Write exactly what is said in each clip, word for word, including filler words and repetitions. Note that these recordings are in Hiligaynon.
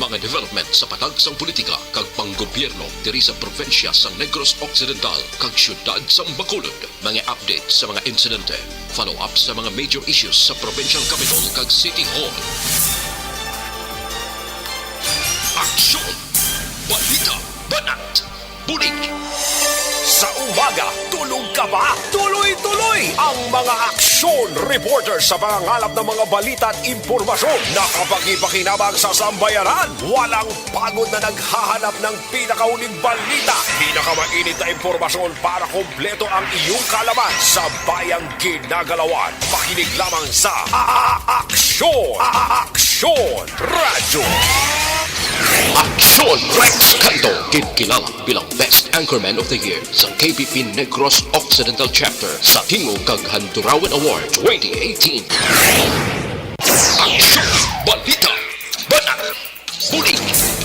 Mga development sa patag sang politika kag panggobyerno diri sa probinsya sang Negros Occidental kag siyudad sang Bacolod. Mga update sa mga insidente, follow-up sa mga major issues sa provincial capital kag city hall. Aksyon! Balita! Banat! Bulig! Sa umaga, tulog ka ba? Tuloy-tuloy ang mga aksyon reporter sa pangangalap ng mga balita at impormasyon na kapakipakinabang sa sambayanan. Walang pagod na naghahanap ng pinakahuling balita, pinakamainit na impormasyon para kompleto ang iyong kaalaman sa bayang ginagalawan. Makinig lamang sa A-, A-, Aksyon! A-, A-, Aksyon Radyo! Aksyon Rex Canto, ginkilala bilang Best Anchorman of the Year sa K P P Negros Occidental Chapter sa Tingog kag Handurawan Award twenty eighteen. Aksyon! Balita! Banat! Bulig!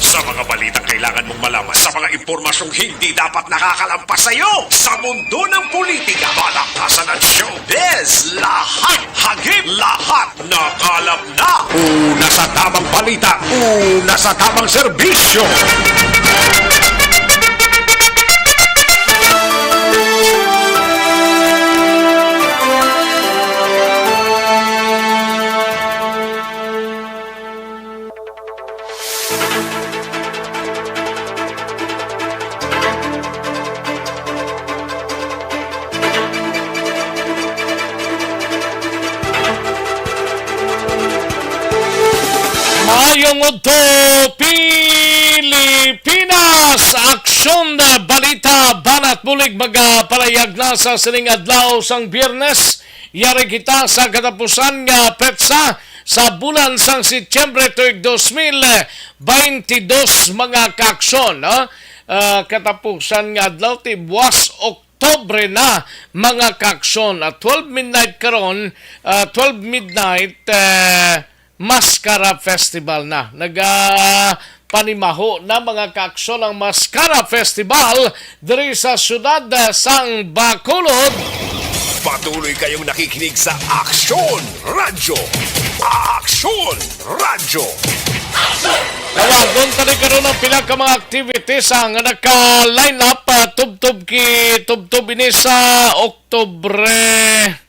Sa mga balitang kailangan mong malaman, sa mga impormasyong hindi dapat nakakalampas sa iyo, sa mundo ng politika, balaktasan at showbiz, lahat hagip, lahat nakalap na. Una sa tamang balita, una sa tamang serbisyo. Maayong udto, Pilipinas! Aksyon na balita, banat bulig magapalayag na sa sining adlaw sang Biyernes. Yari kita sa katapusan nga petsa sa bulan sang Setyembre tuig dos mil baynte dos, mga kaaksyon, no? Ah, katapusan nga adlaw, ti buwas Oktubre na, mga kaaksyon. At twelve midnight karon, ah, twelve midnight, eh, Mascara Festival na. Naga, panimaho na, mga kaaksyon, ang Mascara Festival diri sa siyudad, ah, sang Bacolod. Patuloy kayong nakikinig sa Aksyon Radyo. Aksyon Radyo. Tawagon ta ni karon ang pila ka mga activities, ah, nga naka-line up, ah, tubtob ki-, tubtob ini sa Oktubre.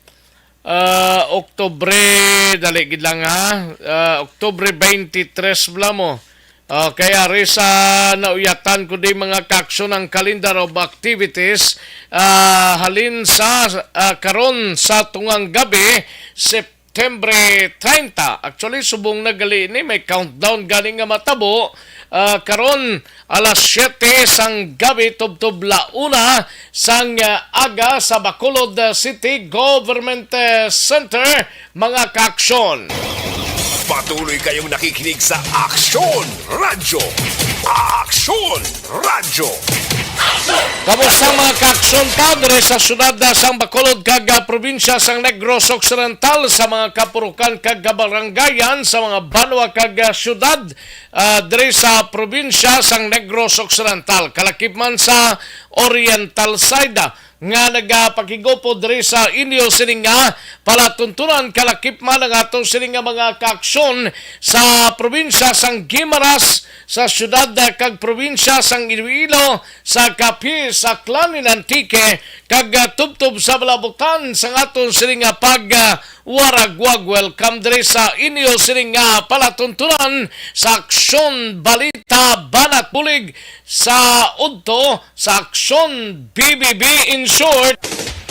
Ah, Oktubre, dali gid lang, ha. Ah, Oktubre twenty-three bala mo. Ah, kaya ari sa nauyatan ko di, mga kaaksyon, ang calendar of activities, ah, halin sa, ah, karon sa tungang gabi, September treinta. Actually, subong na gali ni, may countdown gani nga matabo. Ah, karon, alas siyete sang gabi, tubtob la una sang, ah, aga sa Bacolod, ah, City Government, ah, Center, mga kaaksyon. Patuloy kayong nakikinig sa Aksyon Radyo. Aksyon Radyo. Kamusta, mga kaaksyon, ta diri sa siyudad, ah, sang Bacolod kag, ah, probinsya sang Negros Occidental, sa mga kapurukan kag kabarangayan, sa mga banwa kag, ah, siyudad, ah, diri sa probinsya sang Negros Occidental, kalakip man sa Oriental side, ah, nga nagapakigupod diri sa inyo sining nga palatuntunan, kalakip man ang ato sining nga mga kaaksyon sa probinsya sang Guimaras, sa siyudad, ah, kag probinsya sang Iloilo, sa Capiz, Aklan, and Antique, kag, ah, tubtob sa balabutan sang aton sining nga pag, ah, waragwag. Welcome diri sa inyo sining nga palatuntunan sa Aksyon Balita Banat Bulig sa udto sa Aksyon B B B in short.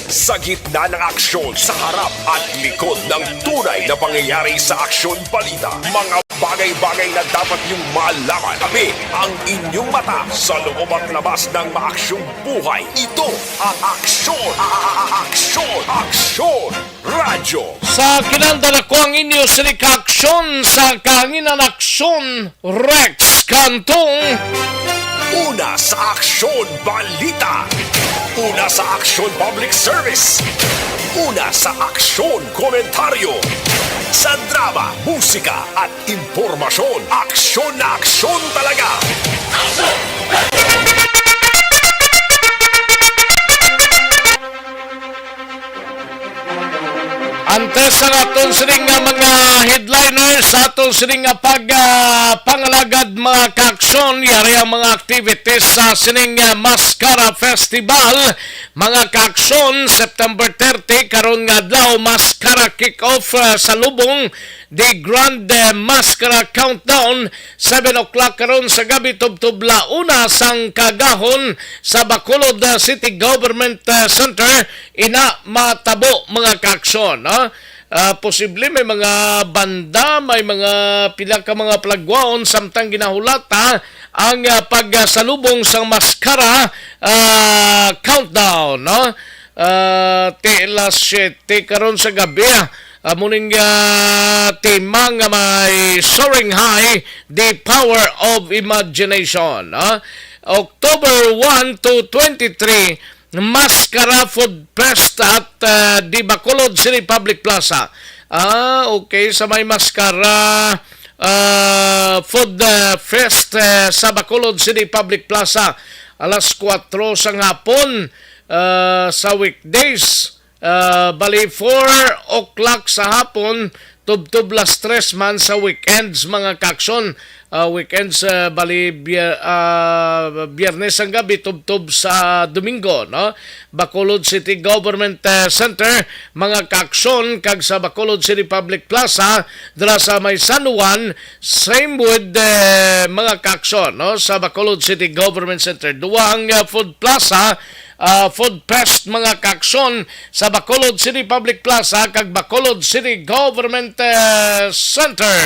Sa gitna ng aksyon, sa harap at likod ng tunay na pangyayari sa Aksyon Balita, mga bagay-bagay na dapat niyong malaman. Tabi ang inyong mata sa loob at labas ng maaksyong buhay. Ito ang Aksyon, a-, a-, a-, Aksyon, Aksyon Radyo. Sa kinandal, ako ang inyo sini ka aksyon sa kahanginan, Aksyon Rex Cantong. Una sa Aksyon Balita. Una sa Aksyon Public Service. Una sa Aksyon Komentaryo. Sa drama, musika at impormasyon, aksyon na aksyon talaga. An Sa aton sining nga mga headliners, sa aton sining nga pag, ah, pangalagad, mga kaaksyon, yari ang mga activities sa sining, ah, Mascara Festival, mga kaaksyon, September thirty, karon nga adlaw, Mascara kick-off, ah, sa Lubong, the Grand, ah, Mascara Countdown, seven o'clock karon sa gabi, tubtob la una sang kagahon sa Bacolod, ah, City Government, ah, Center, ina matabo, mga kaaksyon, no? Ah, posible may mga banda, may mga pila ka mga palagwaon, samtang ginahulata ang, ah, pagsalubong sang Mascara, ah, countdown, no? Ah, ti alas siyete karon sa gabi, ah. Amo ning, ah, tema nga may Soaring High, the Power of Imagination, ah. October one to twenty-three, Mascara Food Fest at, ah, the Bacolod City Public Plaza. Ah, okay, sa may Mascara, ah, Food, ah, Fest, ah, sa Bacolod City Public Plaza, alas kuwatro sang hapon, ah, sa weekdays. Ah, bali, four o'clock sa hapon, tubtob las tres man sa weekends, mga kaaksyon. Ah, weekends, ah, bali, biya-, ah, Biyernes ang gabi, tubtob sa Domingo, no? Bacolod City Government, ah, Center, mga kaaksyon, kag sa Bacolod City Public Plaza, dira sa may San Juan, same with, eh, mga kaaksyon, no? Sa Bacolod City Government Center, duwa ang, ah, food plaza, ah, food fest, mga kaaksyon, sa Bacolod City Public Plaza kag Bacolod City Government, eh, Center.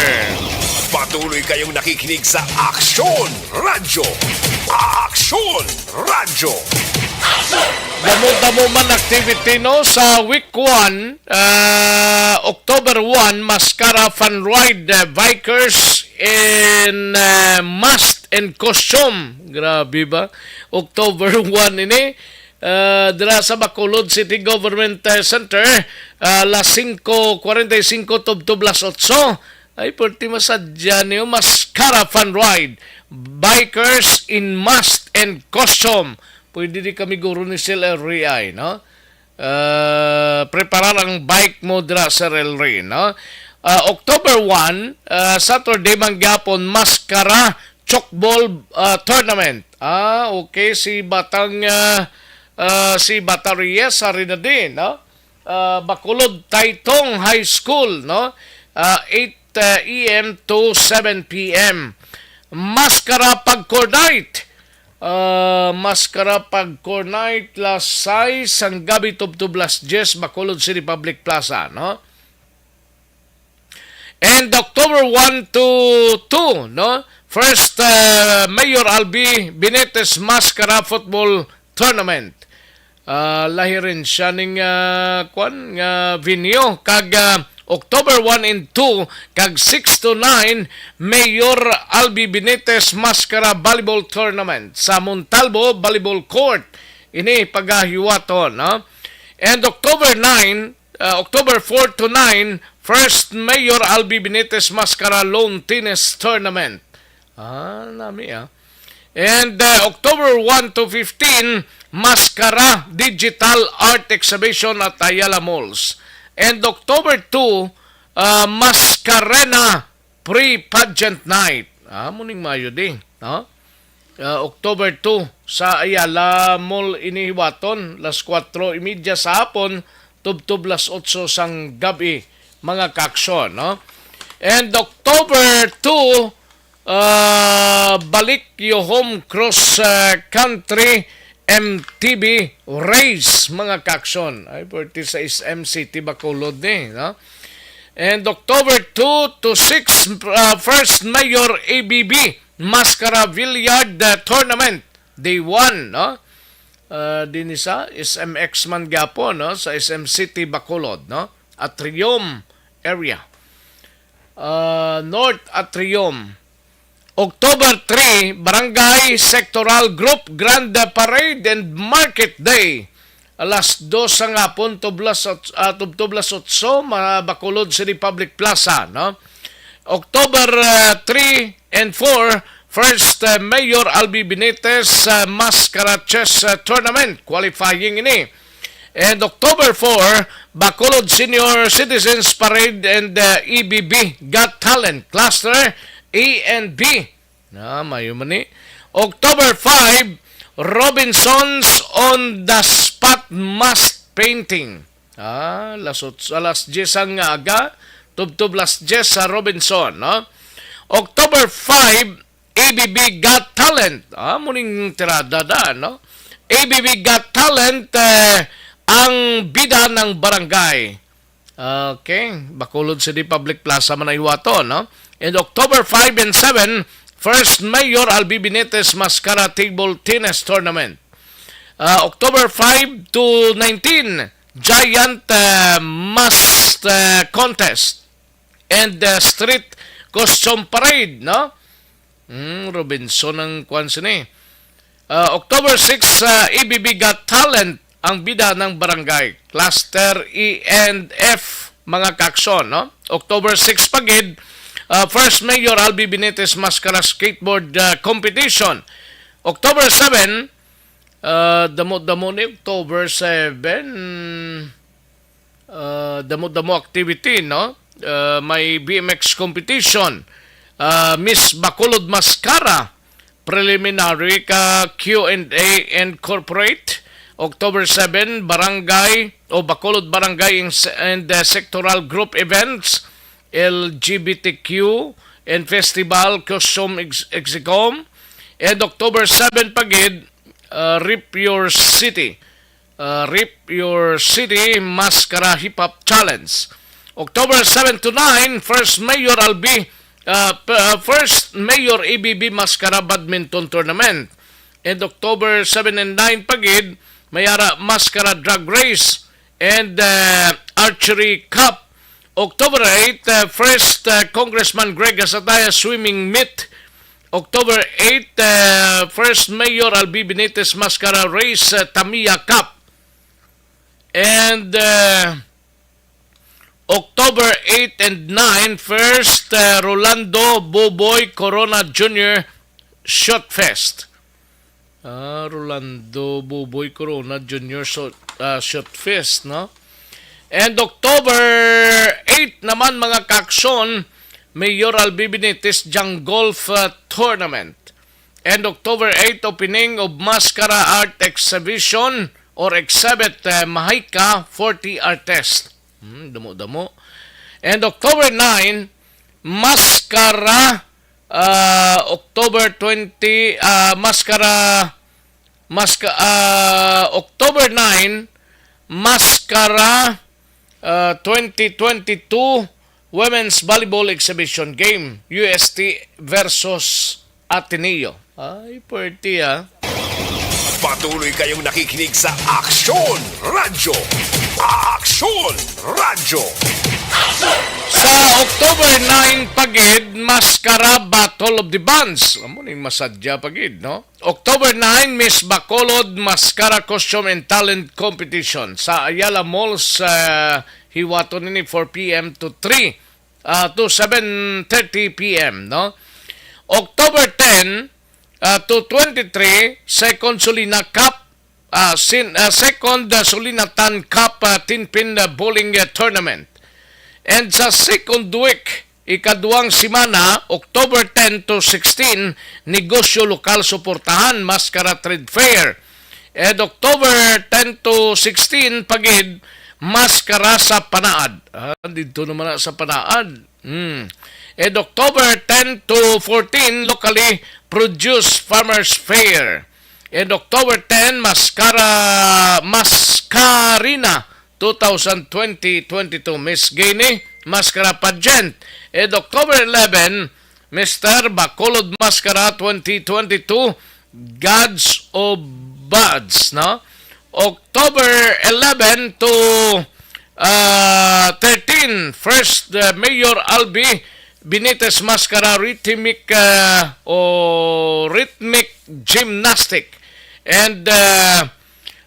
Patuloy kayong nakikinig sa Aksyon Radyo. Aksyon Radyo. Damo-damo man activity, no, sa week one, ah, October one, Mascara Fun Ride, eh, Bikers in, eh, Mask and Costume. Grabe ba? October one ini. Ah, dira sa Bacolod City Government, eh, Center, ah, las singko kuwarenta y singko tubtob las otso. Ay, perti masadya niyo, Mascara Fun Ride, Bikers in Mask and Costume. Pwede di kami guro ni Sir Ray, no? Ah, preparar ang bike mo dira, Sir Ray, no? Ah, October one, ah, Saturday man gyapon, Mascara Chokball, ah, Tournament. Ah, okay, si Batang, ah, ah, si Bata Reyes, hari na din, no? Ah, Bacolod Taytong High School, no? Ah, eight, ah, A M to seven P M. Mascara Pagcore Night. Ah, Mascara Pagcore Night, las sais sang gabi tubtob las dyes, Bacolod City Public Plaza, no? And October one to two, no? First, uh, Mayor Albi Benitez Mascara Football Tournament. Ah, lahi rin siya ning, ah, kwan, nga venue. Kag, ah, October one and two, kag six to nine, Mayor Albi Benitez Mascara Volleyball Tournament sa Montalvo Volleyball Court. Ini pagahiwaton, no? And October nine, uh, October four to nine, first Mayor Albi Benitez Mascara Lawn Tennis Tournament. Ah, nami, ah. And, uh, October one to fifteen, Mascara Digital Art Exhibition at Ayala Malls. And October two, uh, Mascarena Pre-Pageant Night. Ah, muning mayo di, no? Ah, October two, sa Ayala Mall ini hiwaton, las kuwatro y media sa hapon, tubtob las otso sang gab-i, mga kaaksyon, no? And October two, ah, balik yo home cross, ah, country M T B race, mga kaaksyon. Ay, pwerte sa S M City Bacolod ni, no? And October two to six, ah, first Mayor A B B Mascara Billiard, ah, Tournament, Day one, no? Ah, dinhi sa S M X man gyapon, no? Sa S M City Bacolod, no? Atrium area. Ah, North Atrium. October three, Barangay Sectoral Group Grand Parade and Market Day. Alas dos sang hapon, tublas, ah, tub-, tublas otso, ma-, Bacolod City Public Plaza, no? October, ah, three and four, first, ah, Mayor Albi Benitez, ah, Mascara Chess, ah, Tournament. Qualifying ini. And October four, Bacolod Senior Citizens Parade and, uh, E B B Got Talent Cluster A and B. Na, mayo man ni. October five, Robinson's on the Spot Mask Painting. Ah, las otso, alas diyes ang aga, tubtob las diyes sa Robinson, no? October five, A B B Got Talent. Ah, muning tirada da, no? A B B Got Talent, eh, ang bida ng barangay. Okay, Bacolod City Public Plaza man ay wato, no? And October five and seven, First Mayor Albi Benitez Mascara Table Tennis Tournament. Ah, October five to nineteen, Giant, ah, Mask, ah, Contest and, ah, Street Costume Parade, no? Hmm, Robinson ang kwan sini. Ah, October six, ah, A B B Got Talent, ang bida ng barangay. Cluster E and F, mga kaaksyon, no? October six pa gid, ah, First Mayor Albi Benitez Mascara Skateboard, ah, Competition. October seven, ah, damo-damo ni October seven. Ah, damo-damo activity, no? Ah, may B M X competition, ah, Miss Bacolod Mascara, preliminary ka Q and A Incorporate, October seven, Barangay o Bacolod Barangay ins-, and, uh, Sectoral Group Events, L G B T Q and Festival, Custom Ex-, Execom, and October seven pa gid, uh, Rip Your City, uh, Rip Your City Mascara Hip Hop Challenge. October seven to nine, First Mayor Albi, uh, p-, uh, First Mayor A B B Mascara Badminton Tournament. And October seven and nine pa gid, may ara Mascara Drag Race and, uh, Archery Cup. October eight, uh, First, uh, Congressman Greg Gasataya Swimming Meet. October eight, uh, First Mayor Albi Benitez Mascara Race, uh, Tamiya Cup. And, uh, October eight and nine, First, uh, Rolando Buboy Corona Junior Shot Fest. Ah, Rolando Buboy Corona Junior Shot, ah, Shot Fest, no? And October eight naman, mga kaaksyon, Mayor Albi Benitez Jang Golf, uh, Tournament. And October eight, opening of Mascara Art Exhibition or Exhibit, uh, Mahika forty Artist. Hmm, damo-damo. And October nine, Mascara, uh, October twenty, uh, Mascara, Masca-, uh, October nine, Mascara, uh, twenty twenty-two Women's Volleyball Exhibition Game, U S T versus Ateneo. Ay, pwerte, ah. Patuloy kayong nakikinig sa Aksyon Radyo. Aksyon Radyo. Sa October nine pa gid, Mascara Battle of the Bands. Amo ning masadya pa gid, no? October nine, Miss Bacolod Mascara Costume and Talent Competition sa Ayala Mall sa hiwaton nini, four p m to three, ah, to seven thirty p m, no? October ten, ah, to twenty-three, Second Solina Cup, ah, sin-, ah, Second, ah, Solina Tan Cup, ah, ten pin, ah, bowling, ah, tournament. And sa second week, ikaduhang semana, October ten to sixteen, Negosyo Lokal Suportahan, Mascara Trade Fair. And October ten to sixteen pa gid, Mascara sa Panaad. Ah, didto naman na sa Panaad. Hmm. And October ten to fourteen, Locally Produced Farmers Fair. And October ten, Mascara, Mascarina two thousand twenty twenty-two, Miss Gay ni Mascara Pageant. And October eleven, Mister Bacolod Mascara twenty twenty-two, Gods of Buds, no? October eleven to, ah, thirteen, First, uh, Mayor Albi Benitez Mascara Rhythmic, uh, o Rhythmic Gymnastic. And, uh,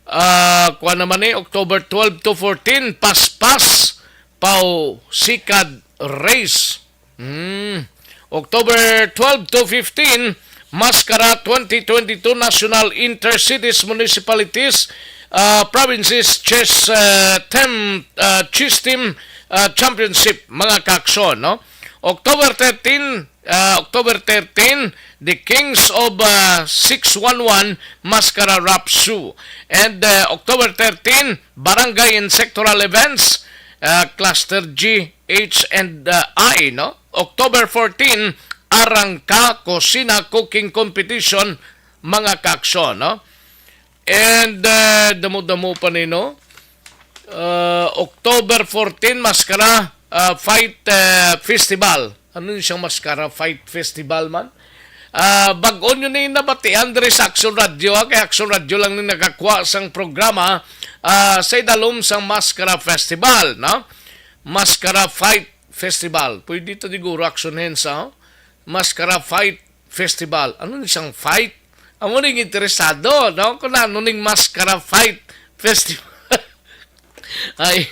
uh, kuwan naman ni, October twelve to fourteen, Paspas Pau Sikad Race. Hmm. October twelve to fifteen, Mascara twenty twenty-two National Intercities Municipalities uh, Provinces Chess uh, Tem uh, Chess Team uh, Championship, mga kaaksyon, no? October thirteen, uh, October thirteen, the Kings of uh, six one one Mascara Rap Show. And uh, October thirteen, Barangay and Sectoral Events, uh, Cluster G, H, and uh, I, no? October fourteen, Arangka Kusina Cooking Competition, mga kaaksyon, no? And uh, damo-damo pa ni, no? Uh, October fourteen, Mascara uh, Fight uh, Festival. Ano ni siyang Mascara Fight Festival man? Uh, bag-o nyo ni nabatian diri sa Action Radio, ha? Kay Action Radio lang ni nakakuha sang programa uh, sa idalom sang Mascara Festival, no? Mascara Fight Festival. Pwede to siguro Action Hensa, oh. Mascara Fight Festival. Ano ni siyang fight? Amo ning interesado, no? Kung ano ning Mascara Fight Festival. Ay,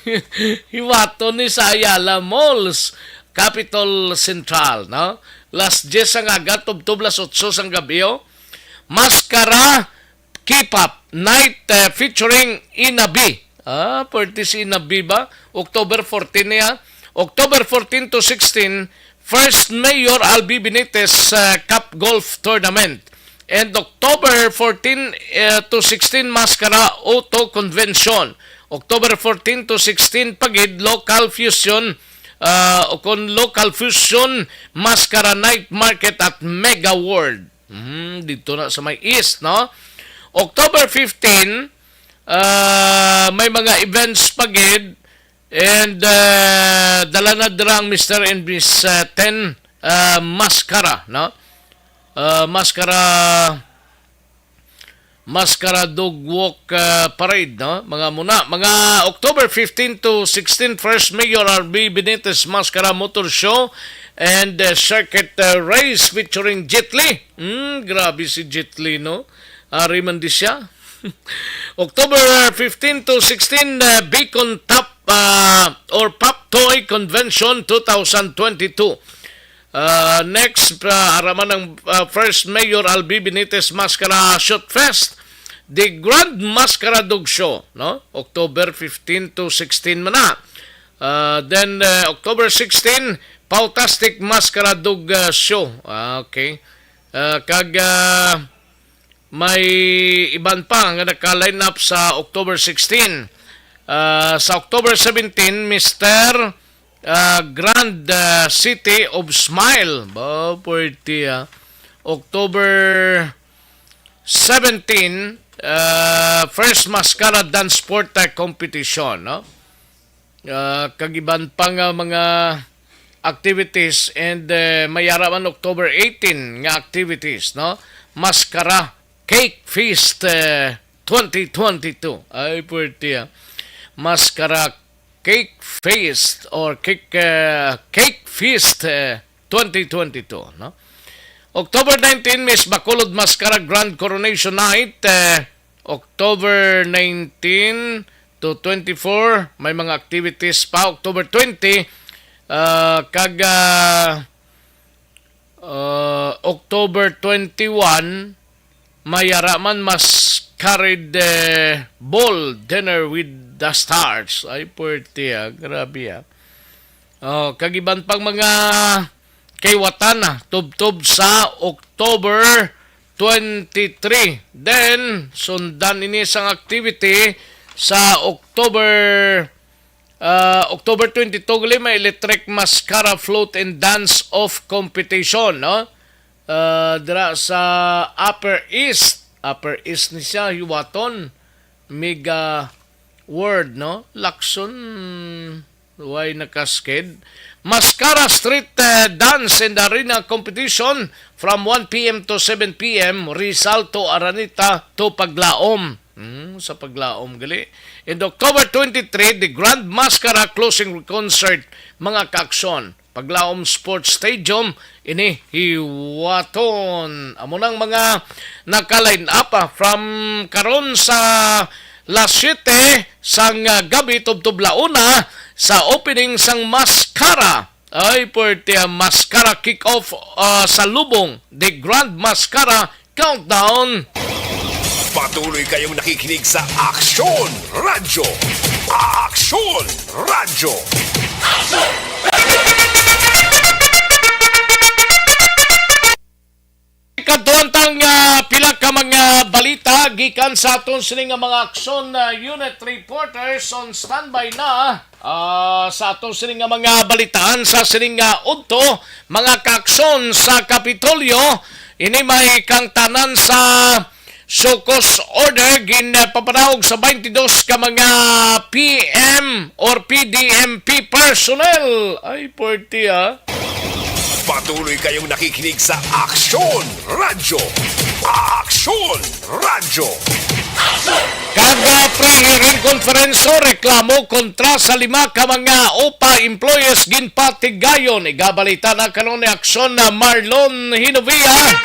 hiwaton ni sa Ayala Malls, Capitol Central, no? Las diyes ang aga, tubtob las otso sang gabi, oh. Mascara K-pop night uh, featuring Inabi. Ah, pwerte si Inabi ba? October fourteen niya. October fourteen to sixteen, First Mayor Albi Benitez uh, Cup Golf Tournament. And October fourteen uh, to sixteen, Mascara Auto Convention. October fourteen to sixteen, pagid local fusion uh, o kon local fusion Mascara Night Market at Mega World. Mm, dito na sa may East, no? October fifteen, ah, may mga events pa gid. And ah, dala na dira ang Mister and Miss ah, ten ah, Mascara, no? Ah, Mascara Mascara Dog Walk ah, Parade, no? Mga muna, mga October fifteen to sixteen, First Mayor R B Benitez Mascara Motor Show and ah, Circuit ah, Race featuring Jet Li. Hmm, grabe si Jet Li, no? Ari man di siya. October fifteen to sixteen, ah, Beacon Top ah, or Pop Toy Convention two thousand twenty-two. Ah, next, ah, araman ang ah, First Mayor Albi Benitez Mascara Shoot Fest, the Grand Mascara Dog Show, no? October fifteen to sixteen man na. Ah, then, ah, October sixteen, Pautastic Mascara Dog ah, Show. Ah, okay. Ah, kag ah, may iban pa nga naka-line up sa October sixteen. Ah, sa October seventeen, Mister ah, Grand ah, City of Smile. Ba, pwerte, ah. October seventeen, ah, First Mascara Dance Sport ah, Competition, no? Ah, kag iban pa nga mga activities, and eh, may ara man October eighteen nga activities, no? Mascara Cake Feast eh, twenty twenty-two. Ay, pwerte, ah. Mascara Cake Feast or Cake eh, Cake Feast eh, twenty twenty-two, no? October nineteen, Miss Bacolod Mascara Grand Coronation Night, eh, October nineteen to twenty-four, may mga activities pa. October twenty, ah, kag ah, ah, October twenty-one, may ara man Masquerade eh, Ball, Dinner with the Stars. Ay, pwerte, ah. Grabe, ah. Oh, kag iban pang mga kaiwatan na tubtob sa October twenty-three. Then, sundan ini sang activity sa October ah, October twenty-two gali, may Electric Mascara Float and Dance Off Competition, no? Ah, dira sa Upper East. Upper East ni siya, Hiwaton, Mega World, no? Lacson, way nakasked. Mascara Street eh, Dance and Arena Competition from one p m to seven p m, Rizal to Araneta to Paglaom. Hmm, sa Paglaom gali. And October twenty-three, the Grand Mascara Closing Concert, mga kaaksyon. Paglaom Sports Stadium, ini Hiwaton. Amo nang mga naka-line up ah, from karon sa las siyete sang ah, gabi tubtob la una sa opening sang Mascara. Ay, pwerte ang Mascara kick-off ah, sa Lubong, the Grand Mascara Countdown. Patuloy kayong nakikinig sa Aksyon Radyo. Aksyon Radyo. Kadtuan ta nga pila ka mga balita gikan sa aton sini nga mga aksyon, ah, unit reporters on standby na. Ah, sa aton sini nga mga balitaan sa sini nga udto, mga kaaksyon sa Kapitolyo, ini may kangtanan sa show cause order ginpapanaog sa twenty-two ka mga P M or P D M P personnel. Ay, pwerte, ah. Patuloy kayong nakikinig sa Aksyon Radyo. Aksyon Radyo. Kag, ah, pre-hearing konferensyo, reklamo kontra sa lima ka mga OPA employees ginpatigayon. Igabalita na karon ni Aksyon na Marlon Hinovia.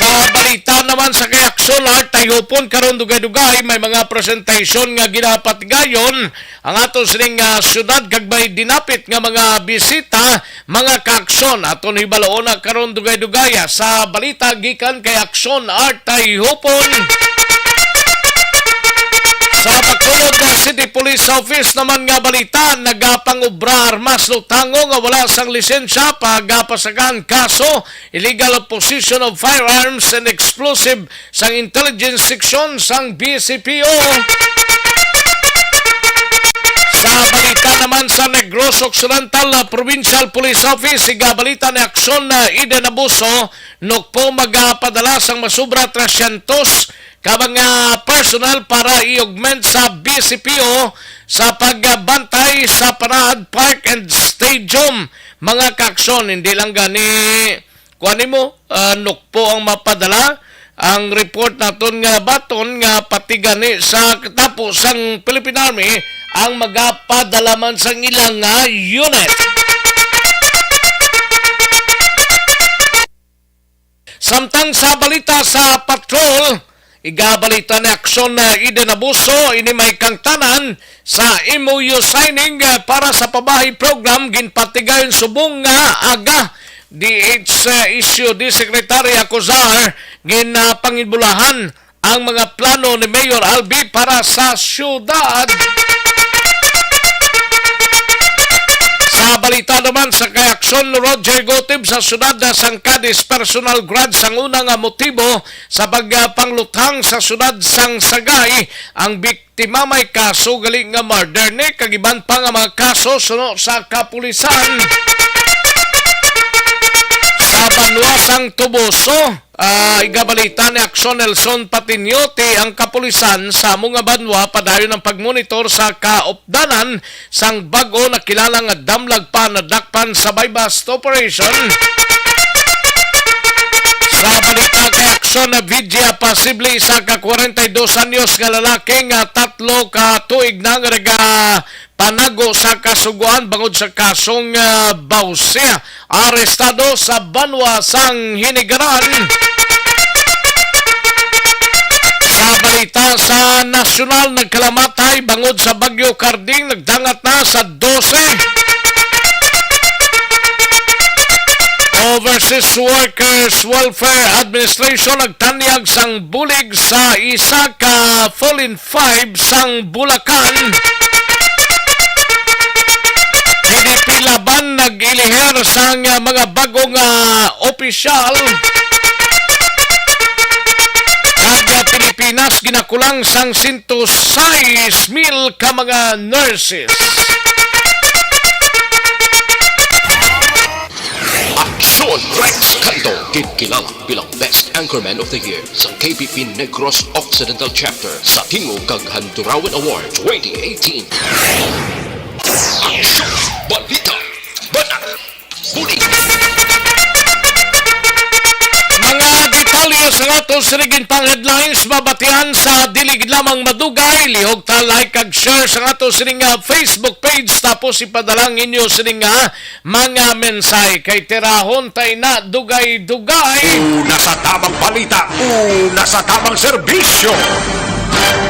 Sa balita naman sa kay Aksyon Art Tayupon karon, dugay-dugay may mga presentation nga ginapatigayon ang ato sining, ah, syudad, kag may dinapit nga mga bisita, mga kaaksyon. Aton hibaloon na karon dugay-dugaya sa balita gikan kay Aksyon Art Tayhupon. Sa Bacolod City Police Office naman nga balita, nagapangobra armas lutango nga wala sang lisensya, pagapasakan kaso illegal possession of firearms and explosive sang Intelligence Section sang B C P O. Sa balita naman sa Negros Occidental, ah, Provincial Police Office, igabalita ni Aksyon na Eden Abuso, nukpo magapadala sang masubra trescientos ka mga personnel para i-augment sa B C P O sa pagbantay sa Panahad Park and Stadium. Mga kaaksyon, hindi lang gani kuan nimo, ah, nukpo ang mapadala. Ang report naton nga baton nga pati gani sa tapo sang Philippine Army ang magapadala man sang ilang nga unit. Samtang sa balita sa patrol, igabalita ni Aksyon na Eden Abuso, ini may kangtanan sa M O U signing, ah, para sa pabahay program ginpatigayon subong nga aga. D H S U D Secretary Acuzar, ginapangibulahan ang mga plano ni Mayor Albi para sa syudad. Sa balita naman sa kay Aksyon, Roger Gotib, sa syudad sang Cadiz, personal grudge ang una nga motibo sa pagpangluthang sa syudad sang Sagay. Ang biktima may kaso gali nga murder ni kag iban pa nga mga kaso suno sa kapulisan. Sa banwa sang Toboso, ah, igabalita ni Aksyon Nelson Patiniote, ang kapulisan sa amo nga banwa padayon ang pagmonitor sa kaupdanan sang bag-o nakilala nga damlag pa nadakpan sa buy-bust operation. Sa balita kay Aksyon na Vidya, posible isa ka kwarenta y dos anyos nga lalaki nga tatlo ka tuig na nga nagapanago sa kasugoan bangod sa kasong, ah, bawsi, arestado sa banwa sang Hinigaran. Sa balita sa nasyonal, nagkalamatay bangod sa Bagyo Karding, nagdangat na sa dose. Overseas Workers Welfare Administration nagtanyag sang bulig sa isa ka fallen five sang Bulacan. P N P Laban nag-iliher sang mga bagong, ah, opisyal. Kag, ah, Pilipinas ginakulang sang sento sais mil ka mga nurses. Aksyon Rex Canto, ginkilala bilang Best Anchorman of the Year sa K P P Negros Occidental Chapter sa Tingog kag Handurawan Award twenty eighteen. Aksyon! Balita! Banat! Bulig! Mga detalye sa ato sining pang headlines mabatian sa dili gid lamang madugay. Lihog ta like kag share sa ato sining nga Facebook page, tapos ipadala ang inyo sining nga mga mensahe kay tirahon tay na dugay-dugay. Una sa tamang balita, una sa tamang serbisyo.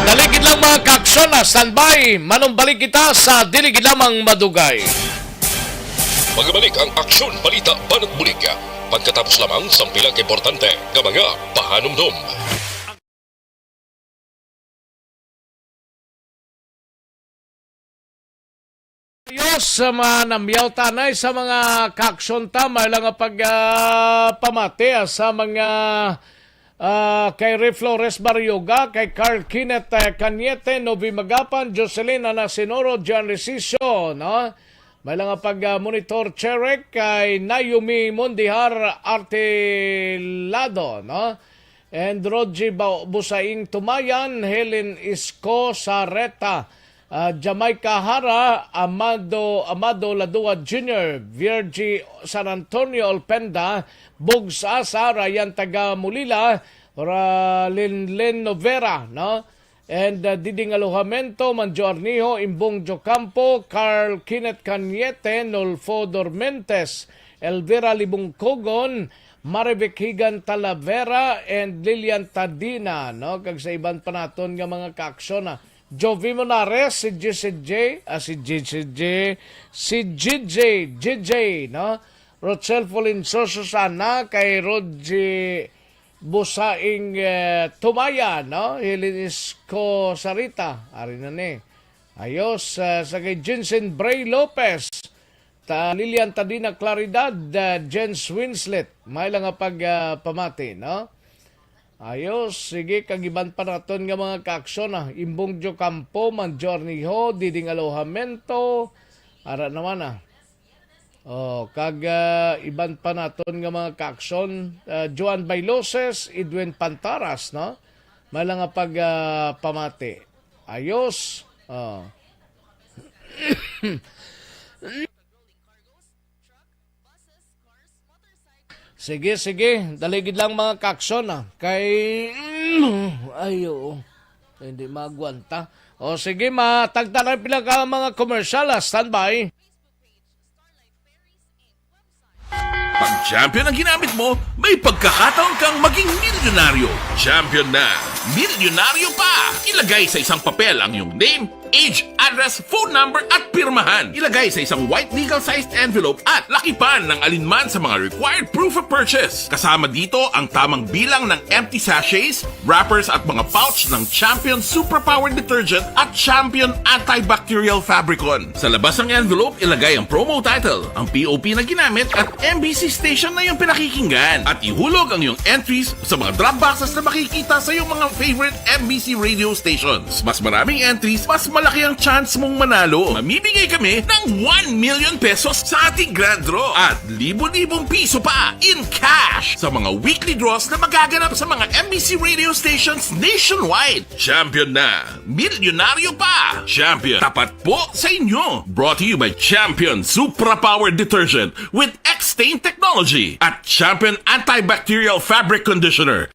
Dali gid lang, mga kaaksyon, ah, standby. Manumbalik kita sa dili gid lamang madugay. Magabalik ang Aksyon Balita Banat Bulig. Pagkatapos lamang sang pila ka importante nga mga pahanumdom. Ayos, sa mga namyaw tanay sa mga kaaksyon ta, may lang nga pag, ah, pamati, ah, sa mga, ah, kay Ray Flores Barrioga, kay Carl Kenneth, eh, Cañete, Novi Magapan, Jocelyn Anasinoro, John Reciso, no? May lang nga pag, ah, monitor, Cherek, kay Naomi Mondihar Artilado, no? And Rogie Ba-, Busaing Tumayan, Helen Isko Sareta, ah, Jamaica Hara, Amado, Amado Ladua Junior, Virgie San Antonio Olpenda, Bugs Asa, Ryan Taga Mulila, Ra-, Linlin Novera, no? And, uh, Diding Alojamento, Manjo Arnijo, Imbong Jocampo, Carl Kenneth Cañete, Nolfo Dormentes, Elvira Libungkogon, Marivic Higan Talavera, and Lilian Tadina, no? Kag sa iban pa naton nga mga kaaksyon, ah, Jovi Monares, si G C J, ah, si G C J, si G J, G J, no? Rochelle Polinso, Susana, kay Rogie Busaing, eh, Tumaya, no? Helen Isko Sarita, ari na ni. Ayos, ah, sa kay Jensen Bray Lopez, ta Lilian Tadina Claridad, ah, Jens Winslet, may lang nga pag, ah, pamati, no? Ayos, sige, kag iban pa naton nga mga kaaksyon, ah. Imbong Jocampo, Manjo Arnijo, Diding Alojamento, ara naman, ah. Oh, kag, ah, iban pa naton nga mga kaaksyon, ah, Joan Bailoses, Edwin Pantaras, no? May lang nga pag, ah, pamati. Ayos. Oh. Sige, sige. Dali gid lang mga kaaksyon, ah. Kay, ayo. Hindi magwanta. O sige, matagta na pila ka mga commercial, ah. Standby. Pag Champion ang ginamit mo, may pagkakataon kang maging milyonaryo. Champion na milyonaryo pa! Ilagay sa isang papel ang iyong name, age, address, phone number, at pirmahan. Ilagay sa isang white legal-sized envelope at lakipan ng alinman sa mga required proof of purchase. Kasama dito ang tamang bilang ng empty sachets, wrappers, at mga pouch ng Champion Superpower Detergent at Champion Antibacterial Fabricon. Sa labas ng envelope, ilagay ang promo title, ang P O P na ginamit, at M B C station na iyong pinakikinggan. At ihulog ang iyong entries sa mga drop boxes na makikita sa iyong mga favorite M B C radio stations. Mas maraming entries, mas malaki ang chance mong manalo. Mamimigay kami ng one million pesos sa ating grand draw at libo-libong piso pa in cash sa mga weekly draws na magaganap sa mga M B C radio stations nationwide. Champion na! Milyonaryo pa! Champion, tapat po sa inyo! Brought to you by Champion Supra Power Detergent with X-Stain Technology at Champion Antibacterial Fabric Conditioner.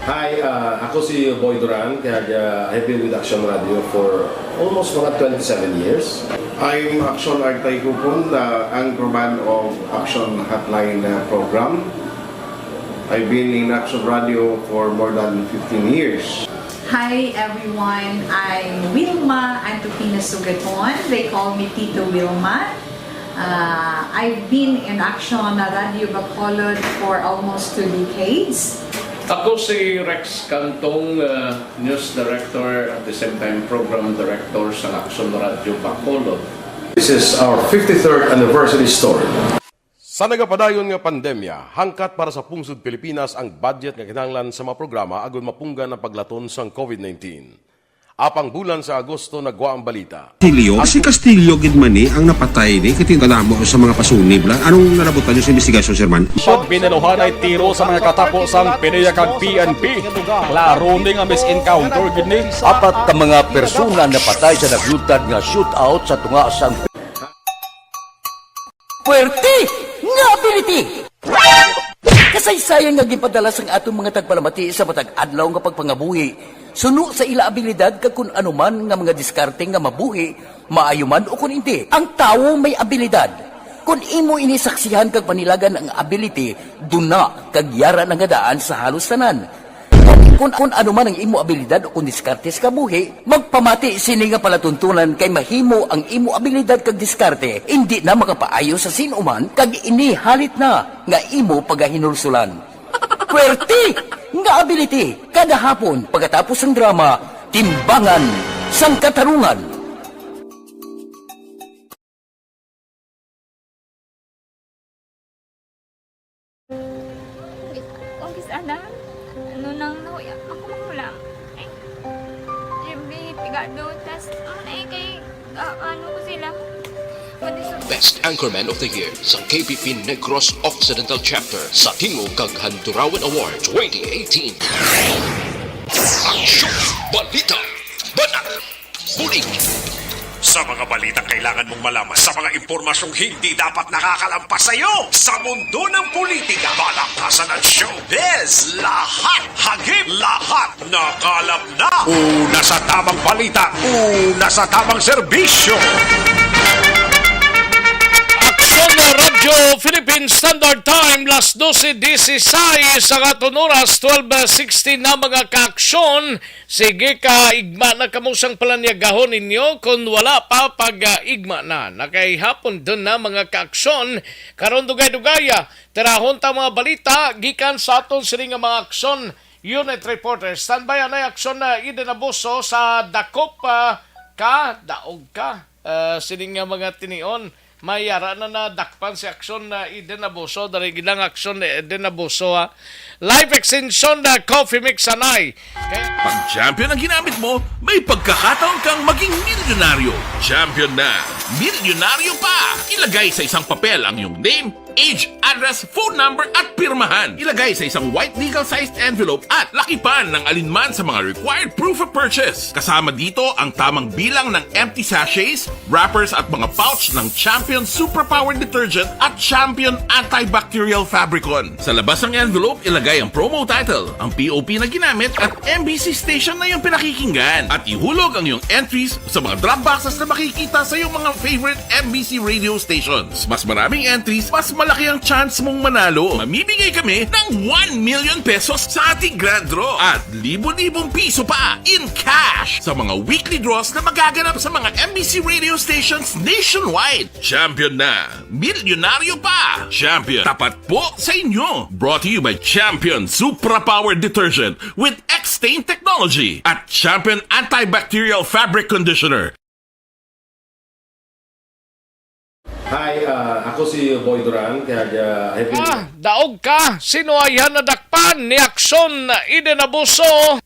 Hi, uh, ako si Boy Duran, kag, uh, I've been with Action Radio for almost mga twenty-seven years. I'm Action Artay Kupon, uh, anchorman of Action Hotline, uh, program. I've been in Action Radio for more than fifteen years. Hi everyone, I'm Wilma Antupina Sugaton. They call me Tito Wilma. Uh, I've been in Action Radio Bacolod for almost two decades. Ako si Rex Cantong, uh, news director, at the same time program director sa Action Radio Bacolod. This is our fifty-third anniversary story. Sa nagapadayon nga pandemya, hangkat para sa pungsod Pilipinas ang budget nga kinahanglan sa mga programa agud mapunggan ang paglaton sang COVID nineteen. Apang bulan sa Agosto nagwa ang balita. Castillo? Si Castillo gid man ni ang napatay ni, kay kadamo sa mga pasunib lang. Anong nalabutan niyo sa investigasyon, Sir Man? Pag binaluhanay tiro sa mga katapo sang PDEA kag P N P. Klaro ni nga mis-encounter gid ni. Apat ka mga persona napatay sa naglutad nga shootout sa tunga sang Puwerte nga ability! Kasaysayan nga ginpadala sang aton mga tagpalamati sa matag adlaw nga pagpangabuhi, suno sa ila abilidad kag kun ano man nga mga diskarte nga mabuhi, maayo man o kun indi. Ang tawo may abilidad. Kun imo ini saksihan kag panilagan ang ability, duna kag yara na nga daan sa halos tanan. Kon Kung, kung ano man ang imo abilidad o kung diskarte sa kabuhi, magpamati sini nga palatuntunan kay mahimo ang imo abilidad kag diskarte indi na makapaayo sa sin-o man kag ini halit na nga imo pagahinulsulan. Pwerte nga ability kada hapon pagkatapos sang drama, Timbangan sang Katarungan. Kung kis-, ana, ano nang nahuya ako, magulang. Ay, Jimmy, pigado, tas, ano na eh, kay, ah, ano ko sila. What is it? Best Anchorman of the Year sa K P P Negros Occidental Chapter sa Tingog kag Handurawan Award twenty eighteen. Aksyon, balita, banat, bulig. Sa mga balitang kailangan mong malaman, sa mga impormasyong hindi dapat nakakalampas sa iyo, sa mundo ng politika, palakpasan at showbiz, lahat hagip, lahat nakalap na. Una sa tamang balita, una sa tamang serbisyo. Aksyon Radyo Philippine Standard Time, las dose dieciséis sa aton oras, twelve sixty na, mga kaaksyon. Sige, kaigma na kamo sang palanyagahon ninyo. Kon wala pa, pag-igma na. Nakahapon dun na, mga kaaksyon. Karon, dugay-dugay, ah, tirahon ta mga balita gikan sa aton sini nga mga aksyon unit reporter. Standby anay aksyon na Eden Abuso sa Dakop, ah, ka, daog ka. Ah, sini nga mga tinion, may ara na nadakpan si aksyon na Eden Abuso. Dari gid ang aksyon ni Eden Abuso, ha. Life extension na coffee mix anay. Kaya Pag Champion ang ginamit mo, may pagkakataon kang maging milyonaryo. Champion na, milyonaryo pa! Ilagay sa isang papel ang iyong name, age, address, phone number, at pirmahan. Ilagay sa isang white legal-sized envelope at lakipan ng alinman sa mga required proof of purchase. Kasama dito ang tamang bilang ng empty sachets, wrappers, at mga pouch ng Champion Superpower Detergent at Champion Antibacterial Fabricon. Sa labas ng envelope, ilagay ang promo title, ang P O P na ginamit, at M B C station na iyong pinakikinggan. At ihulog ang iyong entries sa mga drop boxes na makikita sa iyong mga favorite M B C radio stations. Mas maraming entries, mas malaki ang chance mong manalo. Mamimigay kami ng one million pesos sa ating grand draw at libo-libong piso pa in cash sa mga weekly draws na magaganap sa mga M B C radio stations nationwide. Champion na! Milyonaryo pa! Champion, tapat po sa inyo! Brought to you by Champion Supra Power Detergent with X-Stain Technology at Champion Antibacterial Fabric Conditioner. Hi, ah, ako si Boy Duran, kag, ah, I have been Ah, daog ka! Sino ay nadakpan ni aksyon Eden Abuso?